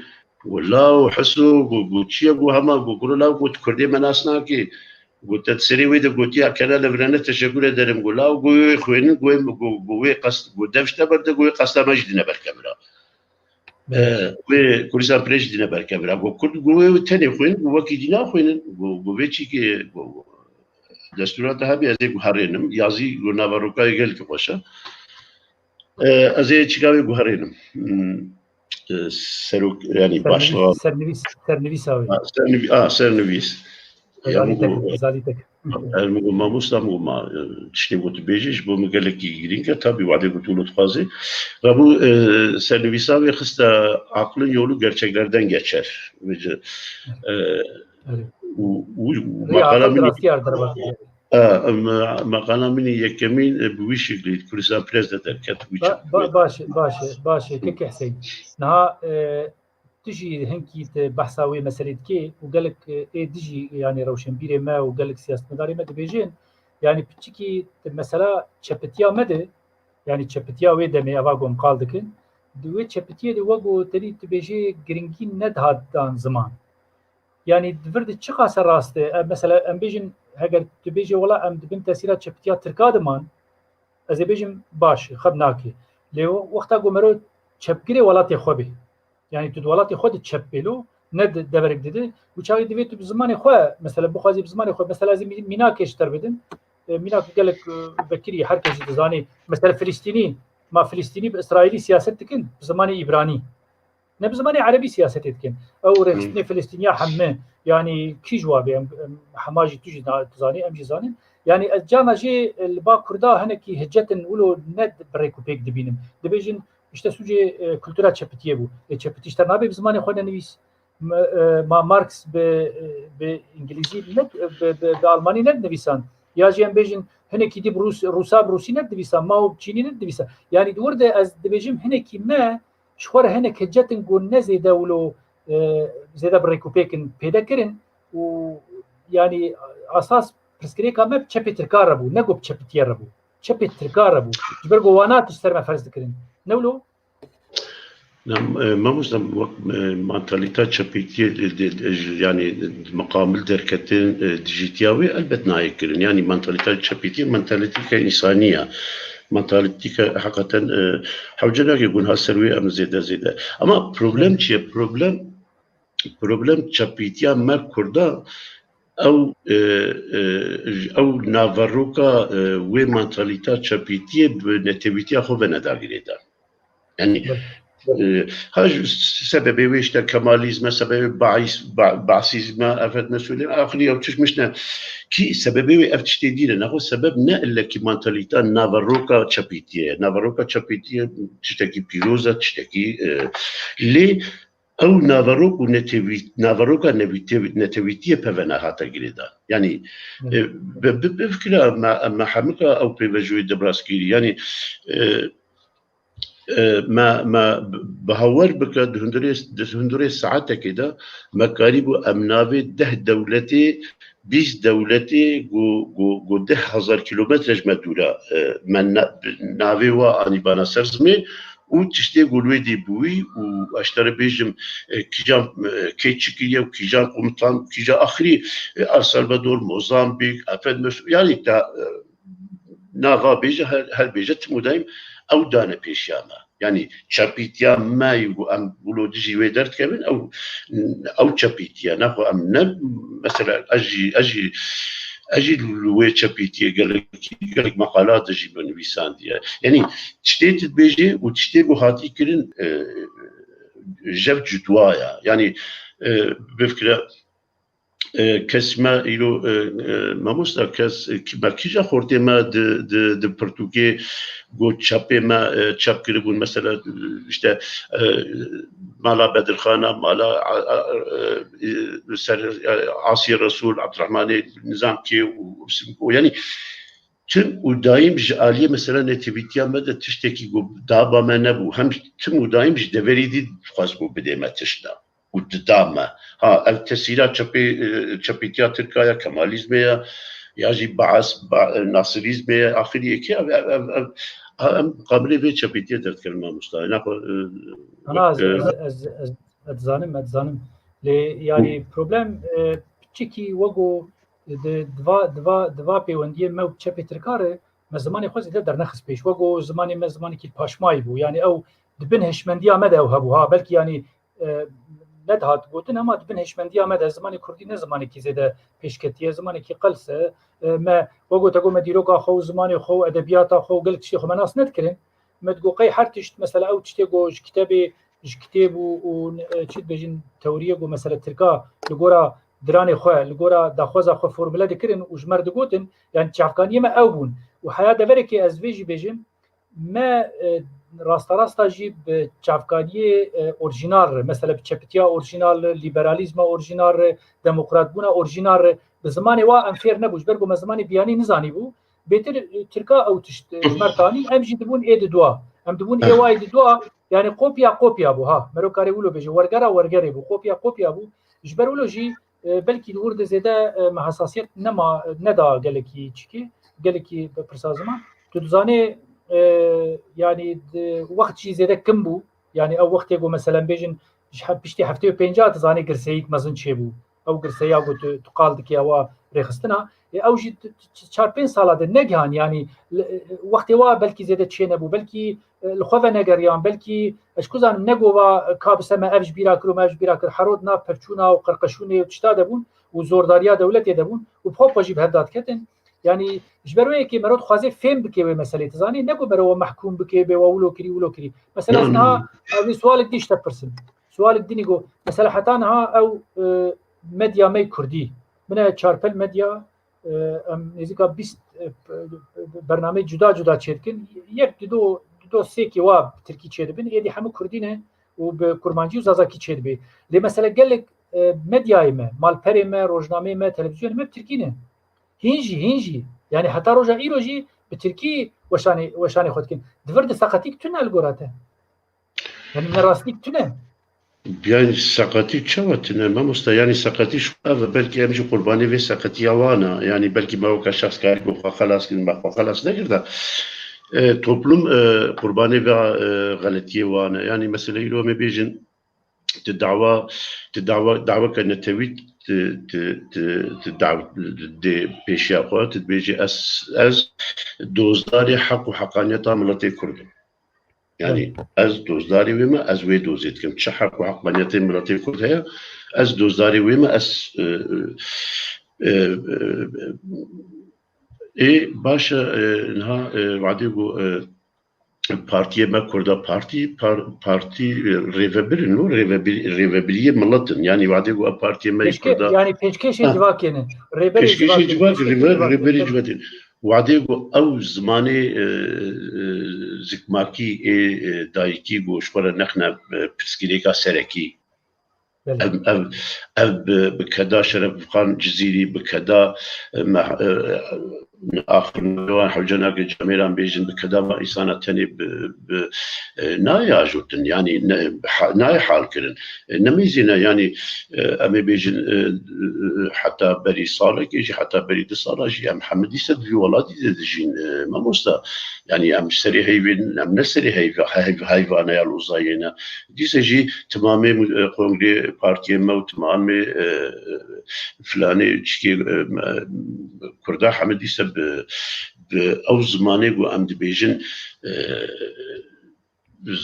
got, "Law Hiso, got, got, çi ye?" Got, "Hema, got, guro law, got, Kurdê me nas nake." Got, "Te di serê wê de gotiya kena levirene teşekkür ederim." Got, "Law, got, wê xwênin, got, got, got, wê qest, got, dev ji te berde, got, wê qesta me jî dine ber kevira." E, wê Kurdistan Press jî dine ber kevira. Got, Kurd, got, wê tenê xwênin, got, wekî dî naxwênin. Got, got, vê çîkê, got, destûra te hebî, ez ê guherênim. Yazî, got, naveroka gelkî xweş e. E, ez ê çîka wê guherênim. Hmm, e, serok, yanî başlixa. Sernivîs, sernivîsa wê. Ha, sernivî-, ha, sernivîs. Ya, Ezalî min tek, got, ezalî tek. Ez min got, mamosta, min got, ma, e, tiştê ku tu bêjî ji bo min gelekî girîng e. Tabî wadê ku tu wilo dixwazî. Rabû, e, sernivîsa wê xiste aklın yolu gerçeklerden geçer. Vêce, e, Evet. û, û, û Rê maqala aqil min rastiyar derbas. E, em, maqala min yekemîn, e, bi wî şeklî Kurdistan Press de derket, wî Ba-, çi-, ba-, wê. Baş e, baş e, baş e, Keke Hüseyin. Niha, e, tu jî hinkî tu behsa wê meselê dikê û gelek, e, ê dijî, yanî rewşenbîrê me û gelek siyasetmedarê me dibêjin, yanî piçikî tu mesela çepitiya me de, yanî çepitiya wê demê eva ku em qal dikin, di wê çepitiyê de wek ku tenî tu bêjê giringî nedihat dan ziman. Yanî di vir de çiqas e rast e? Em, mesela em bêjin, heger tu bêjê wela em di bin tesîra çepitiya Tirka de man, ez ê bêjim baş e, xeb nake. Lê we-, wexta ku mero çepgirê welatê xwe bê. Yanî tu di welatê xwe de çep bê lo, ne di deverek dide. Û çaxê divê tu bi zimanê xwe, mesela bixwazî bi zimanê xwe, mesela ez ê mî-, mînakê ji te re bidim. E, mînak gelek, e, vekirî, her kes jî dizanê. Mesela Filistînî, ma Filistînî bi Îsraîlî siyaset dikin, bi zimanê Îbranî. Ne bi zimanê erebî siyasetê dikin. Ew rêxistinê Filistîniya heme, yanî kî ji wa bê, em, em, hema jî tu jî na-, dizanî, em jî zanin. Yanî ez carna jê, e, li ba Kurda hinekî hicetin wilo ne bi rêk û pêk dibînim. Dibêjin, işte sûcê, e, kultura çepitiyê bû. Lê çepitî ji te nabe bi zimanê xwe de nivîs. M-, e, ma Marx bi, e, bi îngilîzî ne, bi, bi, bi almanî ne nivîsan. Ya jî em bêjin hinekî dî bi rûs-, rûsa bi rûsî ne nivîsan. Ma û bi çînî ne nivîsan. Yanî di wir de ez dibêjim hinekî me ji xwe re hinek hicetin ku ne zêde wilo, e, zêde bi rêkûpêk in pêde kirin û yanî asas pirsgirêka me bi çepê tirka re bû, ne ku bi çepitiyê re bû. Çepê tirka re bû. Ji ber ku wana tişt ser me ferz dikirin. Ne wilo? Na, e, mamosta, wek, e, mantalîta çepîtiyê, e, de, de, yanî, e, miqamil derketin, e, dijîtiya wê elbet nayê kirin. Yanî mantalîta çepîtiyê, mantalîtîka însanî ye. Mantalîtîka heqeten, e, hewce nake gunha ser wê em zêde zêde. Ama problem çi ye? Problem, problem çepîtiya me Kurda ew, e, e, ew naveroka, e, wê mantalîta çepîtiyê bi netewîtiya xwe ve neda girêdan. Yanî, e, ha ji sebebê wê işte Kemalizm e, sebebê Baîs-, Ba-, Basîzm e, efendime söyleyeyim, axirî ew çişt mişne. Kî sebebê wê ev tiştê dî ne. Nexwe sebeb ne illekî mantalîta naveroka çepîtiyê ye. Naveroka çepîtiyê tiştekî pîroz e, tiştekî, e, lê ew naverok û netewî-, naveroka nevîte-, netewîtiyê peve nehate girêdan. Yanî, e, bi, bi, bi fikira me, me hemika ew pêvajoyê debraskirî. Yanî, e, e, me, me bi hawer bike di hundirê, di hundirê saetekê de me karîbû em navê deh dewletê, bîst dewletê ku, ku, ku deh hezar kîlometre ji me dûr e, e, me na-, navê wa anîbana ser zimê û tiştê ku li wê dî bûyî û ez ji te re bêjim, e, kîjan, e, kê çi kiriye û kîjan komutan, kîja axirî, e, El Salvador, Mozambîk, efendim, yanî te, e, nava bêje, her, her bêje tim û dayim ew dane pêşiya me. Yanî çepîtiya me yî ku em wilo dijî wê derdikevin, ew, ew çepîtiye. Nexwe em ne, mesela ez jî, ez jî, ez jî li wê çepîtiyê gelek, gelek meqala de jî min nivîsandiye. Yanî tiştê tu dibêjê û tiştê ku hatî kirin, e, jev cudwa ya. Yanî, e, bifikire, e, kes me îro, e, e, mamosta kes, e, ki-, me kîja xortê me di, di, di pirtûkê got çepê me, e, çep kiribûn. Mesela, e, işte, e, mala Bedirxana, mala, a, a, e, e, ser, e, Asiyê Resul, Abdurrahmanê nizam kê û Simko. Yanî, tim û dayim ji aliyê mesela netewîtiya me de tiştekî ku daba me nebû. Hem tim û dayim ji deverî dî dixwest ku bidê me tişta û dida me. Ha, ev tesîra çepê, e, çepîtiya Tirka ya, Kemalîzmê ya, ya jî Baas, Ba-, Nasirîzmê ya, axirî yekê ev, ev, ev, ev, ha, em qabilê vê çepîtiyê derdikevin mamosta. Ena xwe, e, Ana ez, e, ez, ez, ez, ez dizanim, ez dizanim. Lê yanî problem, e, piçekî wego di, di va, di va, di va pêwendiyê me û çepê Tirka re me zimanê xwe zêde dernexist pêş. Wego zimanê me zimanekî paşmayî bû. Yanî ew di bin hişmendiya me de ew hebû. Ha, belkî yanî, e, nedihat gotin, ama di bin hişmendiya me de zimanê kurdî ne zimanekî zêde pêşketî ye, zimanekî qels e. E, me wego te got me dîroka xwe û zimanê xwe û edebiyata xwe û gelek tiştê xwe me nas nedikirin. Me digot qey her tişt, mesela ew tiştê ku ji kitêbê, ji kitêb û, û, e, çi dibêjin, teoriyê ku mesela Tirka li gora diranê xwe, li gora daxwaza xwe formule dikirin û ji me re digotin, yani çavkaniyê me ew bûn. Û heya deverekê ez vê jî bêjim, me, e, rasta rasta jî bi çavkaniyê, e, orjinal re, mesela bi çepitiya orjinal re, liberalîzma orjinal re, demokratbûna orjinal re, bi zimanê wa em fêr nebû, ji ber ku me zimanê biyanî nizanîbû, bêtir, e, Tirka ew tişt, e, ji me re tanî, em jî dibûn ê di dua. Em dibûn ê wa ê di dua, yani kopya kopya bû, ha. Mero karê wilo bêje, wergera wergerê bû, kopya kopya bû. Ji ber wilo jî, e, belkî di wir de zêde, e, me hesasiyet nema, neda gelekî çikî, gelekî bi pirsa ziman. Tu dizanê, e, yani di, wext jî zêde kim bû. Yani ew wextê ku, meselen, bêjin, ji he-, piştî heftê û pênca dizanê girseyîk mezin çêbû. Ew girseya ku tu, tu qal dikî ewa rêxistina. Ê, ew jî t-, t-, çar pênc sala de negihan, yani, li, wextê wa belkî zêde çê nebû, belkî, e, li xwe venegeriyan, belkî ez ku zanim negova, e, ka bise me ev ji bîra kir û me ev ji bîra kir, herod nav perçûna û qirqeşûnê û tişta de bûn û zordariya dewletê de bûn û bi xwe xwe jî bi hev da diketin. Yani, ji ber wê yekê mero dixwaze fêm bike wê meselê, tu zanî, ne ku mero we mehkûm bike, bê we wilo kirî, wilo kirî. Mesela, ez niha, ez ê sualek dî ji te pirsim. Sualek dinî ku, mesela, heta niha ew, e, medya me kurdî, bine çarpel medya, e, em nêzîka bîst, e, bernameyê cuda cuda çêdikin. Yek dido, dido sêkê wa bi tirkî çêdibin, êdî hemû kurdî ne û bi kurmancî û zazakî çêdibê. Lê mesela gelek, e, medyayê me, malperê me, rojnameyê me, televîzyonê me bi tirkî ne. Hîn jî, hîn jî. Yani heta roja îro jî bi tirkî weşanê, weşanê xwe dikin. Di vir de seqetîk tune li gora te. Yani ne rastîk tune. Yani seqetî çawa tune mamosta? Yani seqetî şu ev e, belkî em jî qurbanê vê seqetiya wan e. Yani belkî me weke şexs karî ku xwe xelas kirin, me xwe xelas nekirda. E, toplum, e, qurbanê vê, e, xeletiyê wan e. Yani mesela îro em ê bêjin, tu dawa, tu dawa, daweke netewî, tu, tu, tu, tu daw-, dê pêşiya xwe, tu dibêjî ez, ez dozdarê heq û heqaniyeta miletê Kurd im. Yani ez dozdarê wê me, ez wê dozê dikim. Çi heq û heqaniyetê miletê Kurd heye, ez dozdarê wê me, ez, e, e, e, e, ê baş e, e, niha, e, wadê ku, e, partiyê me Kurda partî, par-, partî, e, rêvebir in û rêvebir-, rêvebiriyê milet in. Yani wadê ku ev partiyê me yê Pêşke-, Kurda yani pêşkêşê Ha. civakê ne. Rêberê Pêşkêşê civakê, civakê, pêşkêşê rêber-, civakê. rêberê civakê. Wadê ku ew zimanê, e, e, zikmakî ê, e, dayikî ku ji xwe re nexne, e, pirsgirêka serekî. Ev, ev, ev bi, bi keda Şerefxan Cizîrî, bi keda, e, meh-, e, axir wan hewce nake camêran bêjin, bi keda ma îsana tenê bi, bi, e, nayê ajotin, yanî ne, ha-, nayê hal kirin. E, nemîzîne, yanî, e, em ê bêjin, e, e, heta berî salekê jî, heta berî du sala jî em hemî dîse di vî welatî de dijîn, e, mamosta. Yanî em serê heyvên, em ne serê heyva-, heyv-, heyvana ya lozayê ne. Dîse jî timamê mu-, e, kongrê partiyê me û timamê, e, e, filanê çikê, e, me, Kurda hemî dîse bi, bi ew zimanê ku em dibêjin, e,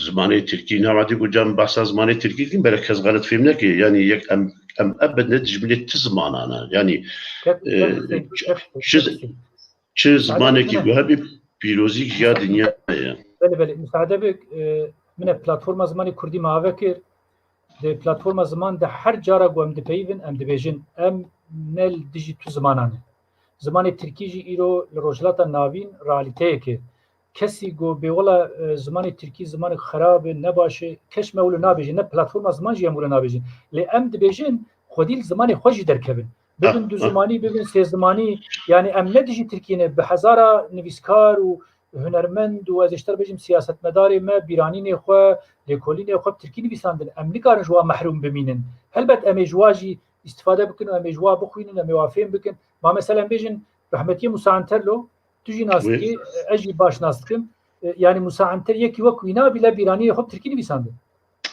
zimanê tirkî, nava dî ku cem behsa zimanê tirkî dikin, belek kes xelet fêm neke. Yanî yek em, em ebed ne dijminê ti zimanan e. Yanî, Kef, e, kef, kef, çi, kef, çi Müsaade zimanekî bikine. ku hebî pîrozîk ji ya dinyayê ye. Belê, belê. Müsaade bik, e, min e platforma zimanê kurdî me ave kir. Di platforma ziman de her cara ku em dipeyivin, em dibêjin, em ne li dijî tu zimanan e. Zimanê tirkî jî îro li Rojhilata Navîn realîteyek e. Kesî ku bê wela, e, zimanê tirkî zimanek xerab e, ne baş e, keş me wilo nabêje, ne platforma ziman jî em wilo nabêjin. Lê em dibêjin, xwedî li zimanê xwe jî derkevin. Bibin Ah, du ah. zimanî, bibin sê zimanî. Yanî em ne dijî tirkî ne, bi hezara nivîskar û hunermend û ez ê ji te re bêjim siyasetmedarê me bîranînê xwe, lêkolînê xwe bi tirkî nivîsandin. Em nikarin ji wan mehrûm bimînin. Helbet em ê ji wan jî îstîfade bikin û em ê ji wan bixwînin, em ê wan fêm bikin. Ma mesela em bêjin rehmetiyê Musa Enterlo, tu jî nas Wê. dikî, ez jî baş nas dikim. E, yanî Musa Enter yekî wek wî nabî le bîranînê xwe bi tirkî nivîsandin.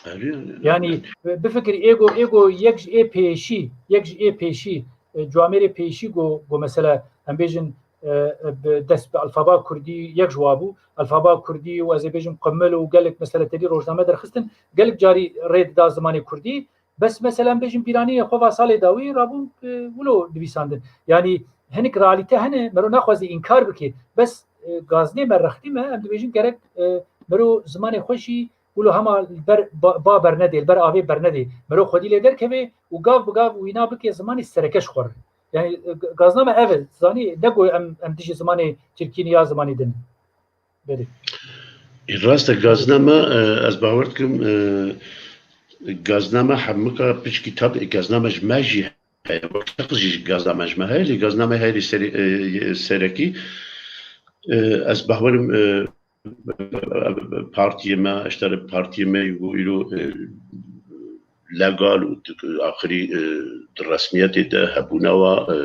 Erê, erê, Yanî, erê. e, bifikir êgo, êgo yek ji ê pêşî, yek ji ê pêşî, e, camêrê pêşî go, go mesela, em bêjin, e, e, bi dest bi alfaba kurdî yek ji wa bû. Alfaba kurdî û ez ê bêjim qimil û gelek mesela tevî rojname derxistin, gelek carî rê dida zimanê kurdî. Bes mesela em bêjin bîranînê xwe va salê dawî rabûn, e, wilo nivîsandin. Yanî hinek realîte hene, mero naxwaze înkar bike. Bes, e, gazinê me rextî me, em dibêjin gerek, e, mero zimanê xwe jî wilo hema li ber ba, ba bernedê, li ber avê bernedê. Mero xwedî lê derkeve û gav bi gav wîna bike zimanê sereke ji xwe re. Yanî, e, g-, gazna me ev e, zanî, ne ku em, em dijî zimanê tirkî ne ya zimanê din. Belê. E, rast e, gazna me, e, ez bawer dikim, e, gazna me hemika piçkî tab, e, gazna me ji me jî heye. Wek şexs jî gazna me ji me heye, lê gazna me herî serî, e, serekî, e, ez bawerim, e, partiyê me, ji te re partiyê me û îro, e, legal û di, axirî, e, di resmiyetê de hebûna wa, e,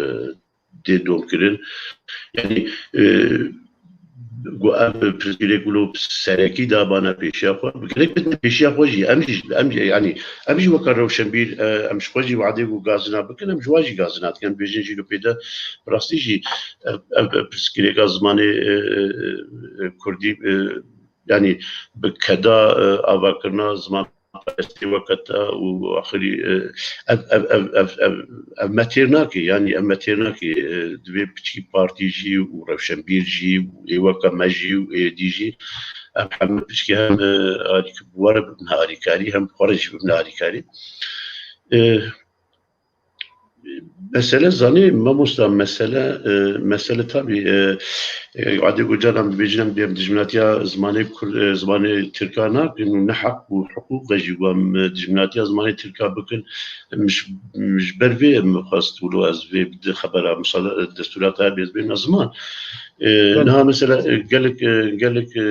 dê domkirin. Yanî, e, ku ev pirsgirêk wilo serekî dabana pêşiya xwe, bi gerek bidin pêşiya xwe jî, em jî, em jî, yanî, em jî weke rewşenbîr, e, em ji xwe jî wadê ku gazina bikin, em ji wan jî gazina dikin. Em dibêjin jî li pê de bi rastî jî ev, ev pirsgirêka zimanê, e, e, e, kurdî, e, yanî bi keda, e, avakirina ziman perestê weke te û axirî, e, ev, ev, ev, ev, ev, ev me têr nake, yanî ev me têr nake, e, divê piçkî partî jî û rewşenbîr jî û ê weke me jî û êdî jî, em hemû piçkî hem, e, alîk-, bi we re bibin alîkarî, hem bi xwe re jî bibin alîkarî. E, Mesele zanî, mamosta, mesele, e, mesele tabî, e, e, adê ku caran dibêjin em, em dijminatiya zimanê kur-, e, zimanê tirka nakin û ne heq û hiqûq e jî ku em, e, dijminatiya zimanê tirka bikin. Min ji, min ji ber vê min xwest wilo ez vê di xebera misal-, destûra te bê, bêna ziman. E, Belê. Niha mesela, e, gelek, e, gelek, e,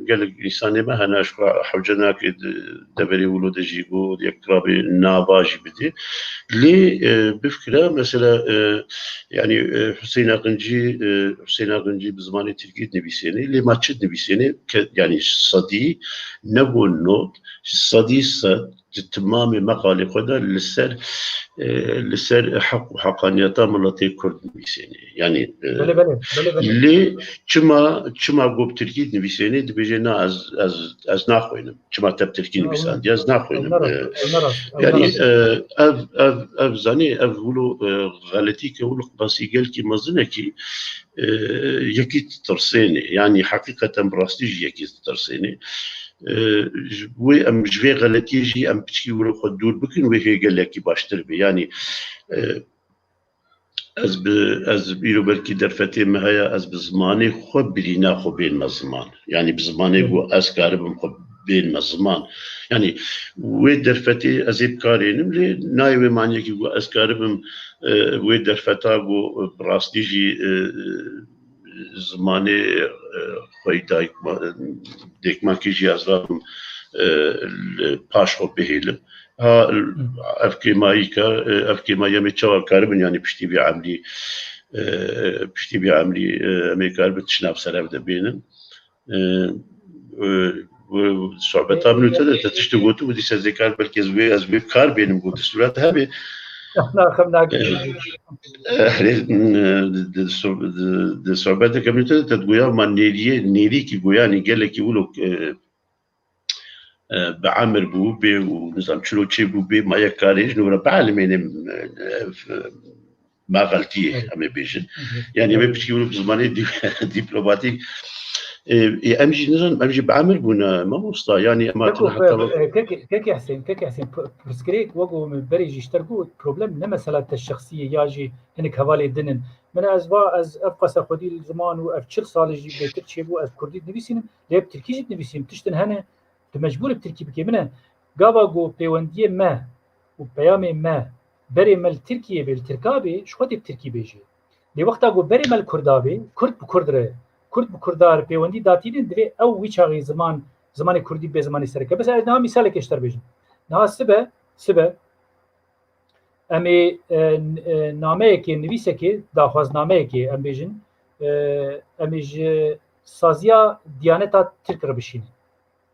gelek însanê me hene, ji xwe hewce nake di deverê wilo de jî got, yek rabê nava jî bidê. Lê, e, bifikire, mesela, e, yanî, e, Huseyna Qincî, e, Huseyna Qincî bi zimanê tirkî dinivîsênê. Lê ma çi dinivîsênê? Ke, yanî sedî, ne got not, sedî sed, di timamê meqalê xwe de li ser, e, li ser heq û heqaniyeta miletê Kurd nivîsênê. Yanî, e, Belê, belê, belê, belê. lê çima, çima got tirkî nivîsênê, dibêje, na, ez, ez, ez naxwînim. Çima te bi tirkî Ew nivîsandiye, ez naxwînim. Ew ne rast, E, ew ne rast, ew ne yanî, rast. e, ev, ev, ev zanî, ev wilo, e, xeletî ke wilo qibasî gelkî mezinekî, e, yekî ditirsênê. Yanî heqîqeten bi rastî jî yekî ditirsênê. E, ji, wê em ji vê xeletiyê jî em piçkî wilo xwe dûr bikin, wê hê gelekî baştir bê. Yanî, e, ez bi, ez îro belkî derfetê me heye, ez bi zimanê xwe birîna xwe bênme ziman. Yanî bi zimanê Hı. ku ez karibim xwe bên me ziman. Yanî wê derfetê ez ê bi kar ênim, lê nayê wê maniyekî ku ez karibim, e, wê derfeta ku bi rastî jî, e, zimanê, e, xweyî dayik ma-, dêkmakî jî ez rabim, e, li paş xwe bihêlim. Ha, ev kêmayî ka, e, ev kêmayî em ê çawa karibin, yanî piştî vî emrî, e, piştî vî emrî, e, em ê karibin tiştna bi ser ev de bênin. E, e, e, sohbeta min û te de te tiştê gotibû, dîsa ez ê kar, belkî ez wê, ez wê kar bênim, got, sûret hebe. Naxem nakim. E, e, di, di, di soh-, di, di sohbeteke min û te de te digoya ma nêriyê, nêrîkî goyanî gelekî wilo, e, e, bi emir bû bê û nizam çilo çê bû bê, ma yek karê ji nû re bielmêne, e, e, ma xeltiyê, Evet. em ê bêjin. Evet. Yanî em ê Evet. piştî wilo bi zimanê dî-, dîplomatîk, e, e, em jî nizanim, em jî bi emir bûne, mamosta, yanî em Keko, hatin heta e, kek-, kekê Hesên, kekê Hesên, p-, pirsgirêk wek ku min berê jî ji te re got, problem ne mesela te şexsî ye ya jî hinek hevalê din in. Min ez va, ez ev qasa xwedî li ziman û ev çil salê jî bêtir çêbû, ez kurdî dinivîsînim, lê bi tirkî jî dinivîsînim. Tiştin hene, tu mecbûr ê bi tirkî bikê. Min e, gava ku pêwendiyê me û peyamê me berê me li Tirkiyê bê, li Tirka bê, ji xwe tê bi tirkî bêjê. Lê wexta ku berê me li Kurda bê, Kurd bi Kurd re, Kurd bi Kurda re pêwendî datînin, divê ew wî çaxê ziman, zimanê kurdî bê zimanê sereke. Mesela ez niha mîsalekê ji te re bêjim. Niha sibe, sibe, em ê, e, n-, e, nameyekê, nivîsekê, daxwaznameyekê, em bêjin, e, em ê ji saziya Diyaneta Tirk re bişînin.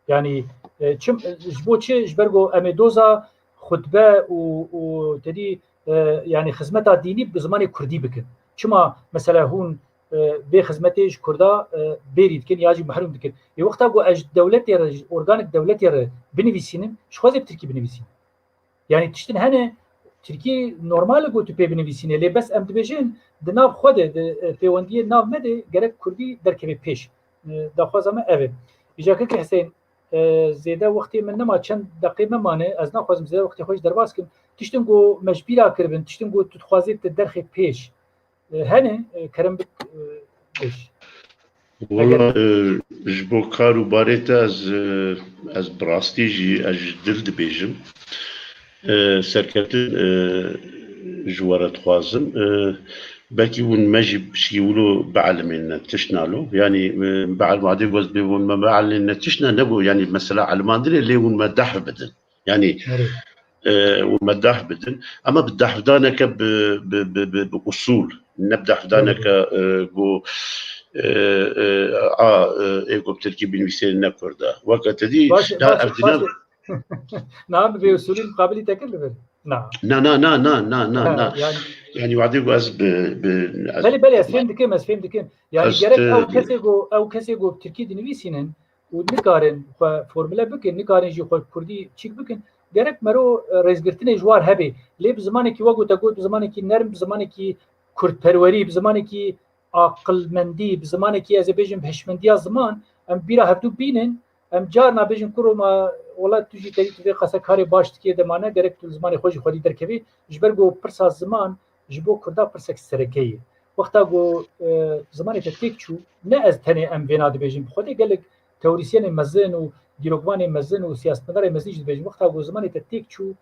Yanî, e, çim, e, ji bo çi? Ji ber ku em ê doza xutbe û, û tedî, e, yanî xizmeta dînî bi zimanê kurdî bikin. Çima mesela hûn, e, vê xizmetê ji kurda, e, bêrî dikin ya jî mehrûm dikin? Ê wexta ku ez ji dewletê re, ji organek dewletê re binivîsînim, ji xwe zê bi tirkî binivîsînim. Yanî tiştin hene, tirkî normal e ku tu pê binivîsînê, lê bes em dibêjin di nav xwe de, di, e, pêwendiyê nav me de gerek kurdî derkeve pêş. E, daxwaza me ev e. Îca kekê Hesên, e, zêde wextê min nema, çend deqê me mane, ez naxwazim zêde wextê xwe jî derbas kim. Tiştin ku me ji bîra kiribin, tiştin ku tu dixwazê te derxê pêş. E, hene, e, kerem bik, e, bêj. Wala, Eger e, ji bo kar û barê te ez, e, ez bi rastî jî ez ji dil dibêjim. E, serkeftin, e, ji we re dixwazim. E, belkî hûn me jî piştî wilo bielimêne tiştna lo. Yanî, e, bielim wadê goz bê hûn me bielimêne tiştna nebû. Yanî mesela elimandinê lê hûn me dehf bidin. Yanî, Erê. e, û me dehf bidin. Ama bi dehfdaneke bi, bi, bi, bi, bi usûl, ne bi dehfdaneke, e, ku, e, e, a, e, ê ku bi tirkî binivîsê ne kurd e. Weke te dî, Baş e, ya baş e, ev dîna baş e. Na bi bêusûlî muqabilî te kir li vir? Na. Na, na, na, na, na, na, Ha, na. yani. Yani wadê ku ez bi, bi, ez Belê, belê, ez fêm dikim, ez fêm dikim. Yani ez gerek ew kesê ku, ew kesê ku bi tirkî dinivîsînin, û nikarin xwe formule bikin, nikarin jî xwe kurdî çîk bikin, gerek mero, e, rêzgirtinê ji war hebe. Lê bi zimanekî wek ku te got, bi zimanekî nerm, bi zimanekî kurdperwerî, bi zimanekî aqilmendî, bi zimanekî, ez ê bêjim, bi hişmendiya ziman, em bîra hevdû bînin, em carna bêjin, kuro ma, wela tu jî tevî tu vê qasa karê baş dikê, dema ne, gerek tu li zimanê xwe jî xwedî derkevî, ji ber ku pirsa ziman ji bo kurda pirsek sereke ye. Wexta ku, e, zimanê te têk çû, ne ez tenê em vêna dibêjin, bi xwedê gelek teorîsyenê mezin û dîrokvanê mezin û siyasetmedarê mezin jî dibêjin, wexta ku zimanê te têk çû,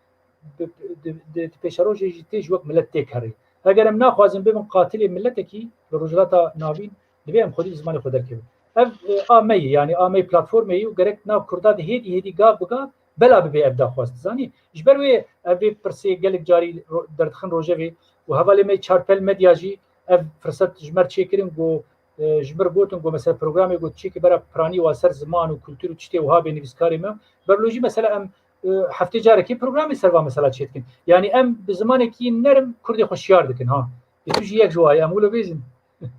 bi, di, di, di pêşerojê jî tê ji wek milet têk herî. Eger em naxwazin bibin qatilê miletekî li Rojhilata Navîn, divê em xwedî li zimanê xwe derkevin. Ev, e, a me ye, yanî a me yê platformê ye û gerek nav Kurda de hêdî hêdî gav bi gav bela bibe ev daxwaz. Dizanî, ji ber wê ev vê pirsê gelek carî ro-, derdixin rojevê û hevalê me Çarpel Medya jî ev firset ji me re çêkirin ku, e, ji min re gotin ku mesela programê ku çêkê bera piranî wa ser ziman û kultur û tiştê wiha bê nivîskarê me. Berlo jî mesela em, e, heftê carekê programê ser va mesela çêdikin. Yanî em bi zimanekî nerm kurdê xwe şiyar dikin ha. Ê tu jî yek ji wa yî, em wilo bêjin.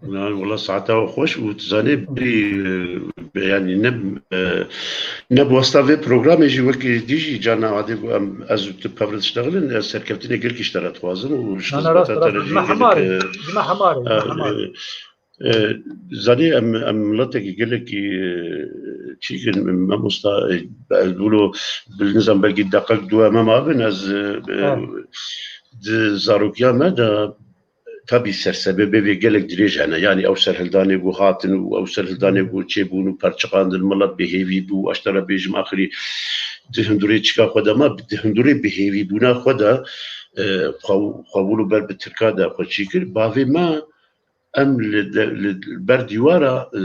Na, wela saeta we xweş û tu zanê berî, e, yanî ne, e, ne bi wasta vê programê jî wekî dî jî carna wadê ku em, ez û tu pev re diştexilin, ez serkeftinê gelkî ji te re dixwazim û ji Na, na, rast, xizmeta te re rast. jî Me hemar gelek, e, e, ji me hemar e, ji me e, hemar e. E, zanî em, em miletekî gelekî, e, çîkin, mamosta, e, ez wilo, nizam belkî deqek du em, em abin, ez, e, e, Evet. di zarokiya me de Tabî sersebebê vê gelek dirêj hene. Yanî ew serhildanê ku hatin û ew serhildanê ku çêbûn û perçiqandin, milet bêhêvî bû, ez te re bêjim axirî di hundirê çika xwe de ma, di hundirê bêhêvîbûna xwe de, e, xwe, xwe wilo ber bi tirka de xwe çî kir. Bavê me em li de, li ber dîwara, e,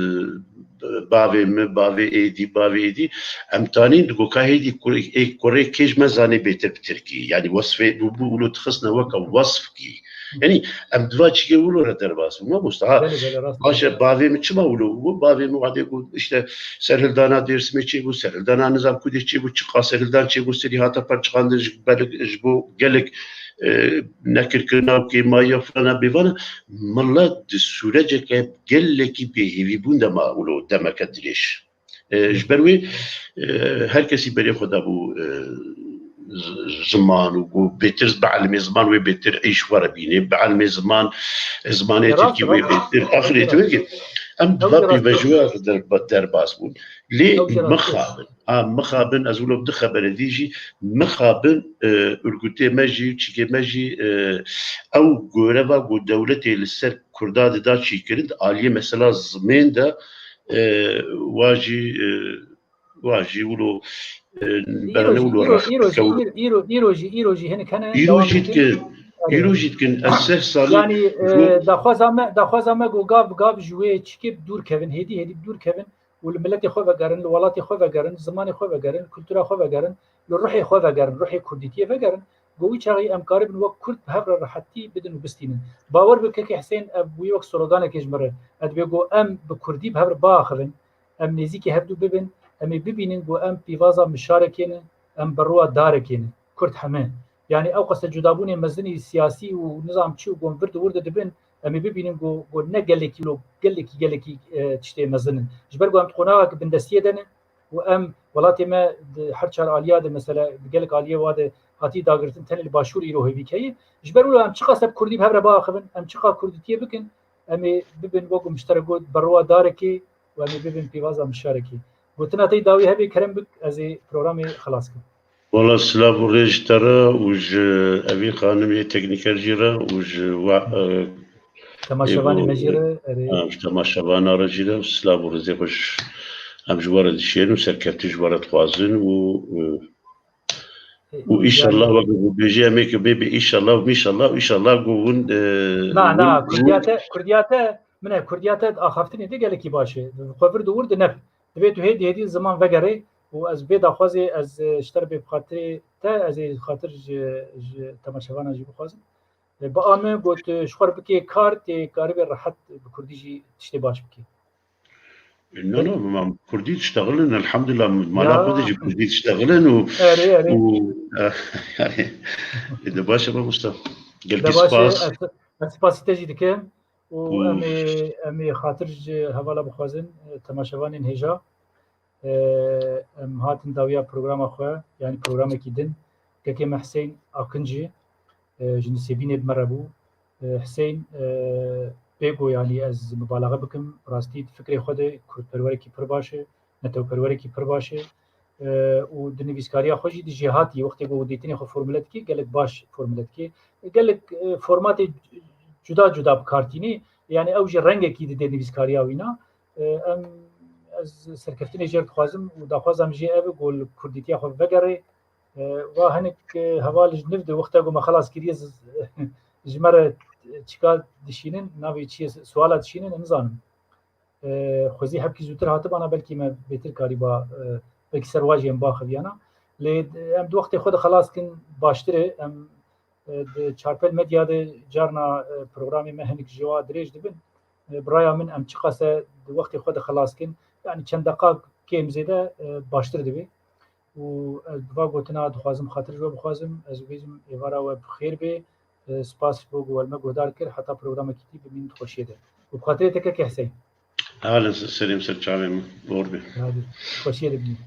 bavê min, bavê êdî, bavê êdî, em tanîn digo ka hêdî kurê, ê kurê kê ji me zanê bêtir bi tirkî. Yanî wesfê bû, bû wilo dixistine weke wesfkî. Yanî em diva çikê wilo re derbas bûn. Mamosta, ha, Belê, belê, rast. Baş e, bavê min çima wilo bû? Bavê min wadê ku işte serhildana Dêrsimê çêbû, serhildana nizam kudê çêbû, çiqa serhildan çêbû, serî hata perçiqandin ji belek, ji bo gelek, e, nekirkirina û kêmayiya filana bêvana, milet di sûreceke gelekî bêhêvîbûn de ma wilo demeke dirêj. E, ji ber wê, e, her kesî berê xwe dabû, e, z-, ziman û ku bêtir bielmê ziman wê bêtir îş were bînê, bielmê ziman, e, zimanê Rast, tirkî wê rast. Bêtir. Axirê tu wekî em Ew diva jî rast. Pêvajoya derba-, derbas bûn. Lê Ew jî rast. Mixabin, a, mixabin, ez wilo bi du xebere dî jî mixabin, e, urgutê me jî, çîkê me jî, e, ew goreva ku dewletê li ser Kurda dida çîkirin, di aliyê mesela zimên de, e, wa jî, e, wa jî wilo, e, berane wilo rex dikewin. Îro jî, îro, îro jî hinek hene. Îro jî dikin, îro jî dikin. Ez seh salî. Yanî, e, daxwaza me, daxwaza me ku gav bi gav ji wê çîkê bi dûr kevin, hêdî hêdî bi dûr kevin û li miletê xwe vegerin, li welatê xwe vegerin, zimanê xwe vegerin, kultura xwe vegerin, li ruhê xwe vegerin, ruhê kurdîtiyê vegerin. Ku wî çaxî em karibin wek kurd bi hev re rehetî bidin û bistînin. Bawer bi kekê Hisên, ev bûye wek sloganekê ji min re. Ez dibê ku em bi kurdî bi hev re biaxivin, em nêzîkî hevdû bibin, em ê bibînin ku em pîvaza mişarekê ne, em berwa darekê ne. Kurd heme. Yanî ew qese cudabûnê mezinî siyasî û nizam çi û gon vir di wir de dibin, em ê bibînin ku, ku ne gelekî lo, gelekî, gelekî, e, tiştê mezin in. Ji ber ku em di qonaxeke bindestiyê de ne, û em welatê me di her çar aliya de, mesela, di gelek aliyê wa de hatî dagirtin, tenê li başûr îro hêvî heye. Ji ber wilo em çiqas bi kurdî bi hev re biaxivin, em çiqa kurdîtiyê bikin, em ê bibin wek miştere got berwa darekê û em ê bibin pîvaza mişarekê. Gotina te yî dawî hebe kerem bik, ez ê programê xilas kim. Wala silav û rêz ji te re û ji Evîn xanim yê teknîker jî re û ji wa-, e, Temaşevanê me jî re, erê. Ha, ji temaşevana re jî re silav û rêzê xwe ji, em ji we re dişêrin û serkeftin ji we re dixwazin û, e, û, e, înşallah, yanî, weke ku bêjî, em ê ki bê, bê înşallah û mîşallah û înşallah ku hûn, e, na, na, hûn, kurdiyate, kurdiyate, min e, kurdiyate axaftinê de gelekî baş e. Xwe vir di wir de nebe. Divê tu hêdî hêdî ziman vegerê û ez vê daxwazê ez, e, ji te re bê bi xatirê te, ez ê xatir ji, ji temaşevana jî bixwazim. E, bi a min got, e, ji xwe re bikê kar, tê karibê rehet bi kurdî jî tiştê baş bikê. No, no, ma kurdî diştexilin, elhamdulillah, mala xwe de jî kurdî diştexilin û, erê, erê, û, e, yani, e, de baş e, mamosta. Gelkî spas. Ez, ez spasî te jî dikim û, û em ê, em ê xatir ji hevala bixwazin, e, temaşevanên hêja. E, em hatin dawiya programa xwe, yanî programekî din. Kekê me Hisên Akin jî, e, ji Nisêbînê bi me re bû. E, Hisên, e, bê ku, yanî, ez mubalaxe bikim, rastî di fikrê xwe de kurdperwerekî pir baş e, netewperwerekî pir baş e. E, û di nivîskariya xwe jî di jêhatî, wextê ku dîtinê xwe formule dikê, gelek baş formule dikê. Gelek, e, formatê cuda cuda bi kar tînê, yanî ew jî rengekî dide nivîskariya wîna. E, em, ez serkeftinê jê re dixwazim û daxwaza min jê ev e ku li kurdîtiya xwe vegerê. E, va hinek, e, heval ji niv de wexta ku me xelas kiriye, z-, ji me re çika dişînin, navê çi ye, suala dişînin, em nizanin. E, xwezî hebkî zûtir hatibana, belkî me bêtir karîba, e, belkî ser wa jî em baxiviyana. Lê, e, em di wextê xwe de xelas kin baştir e, em, e, di Çarpel Medya de carna, e, programê me hinek ji wa dirêj dibin. E, bi raya min em çiqas e di wextê xwe de xelas kin, yanî çend deqa kêm zêde, e, baştir dibe. Û ez bi va gotina dixwazim xatir ji we bixwazim, ez bêjim êvara we bi xêr bê. E, spas ji bo ku we li me guhdar kir, heta programekî dî bimînin di xweşiyê de. Û bi xatirê te keke Hisên. Halen serê min ser çavê min, bor be. Hadi, xweşiyê de bimînin.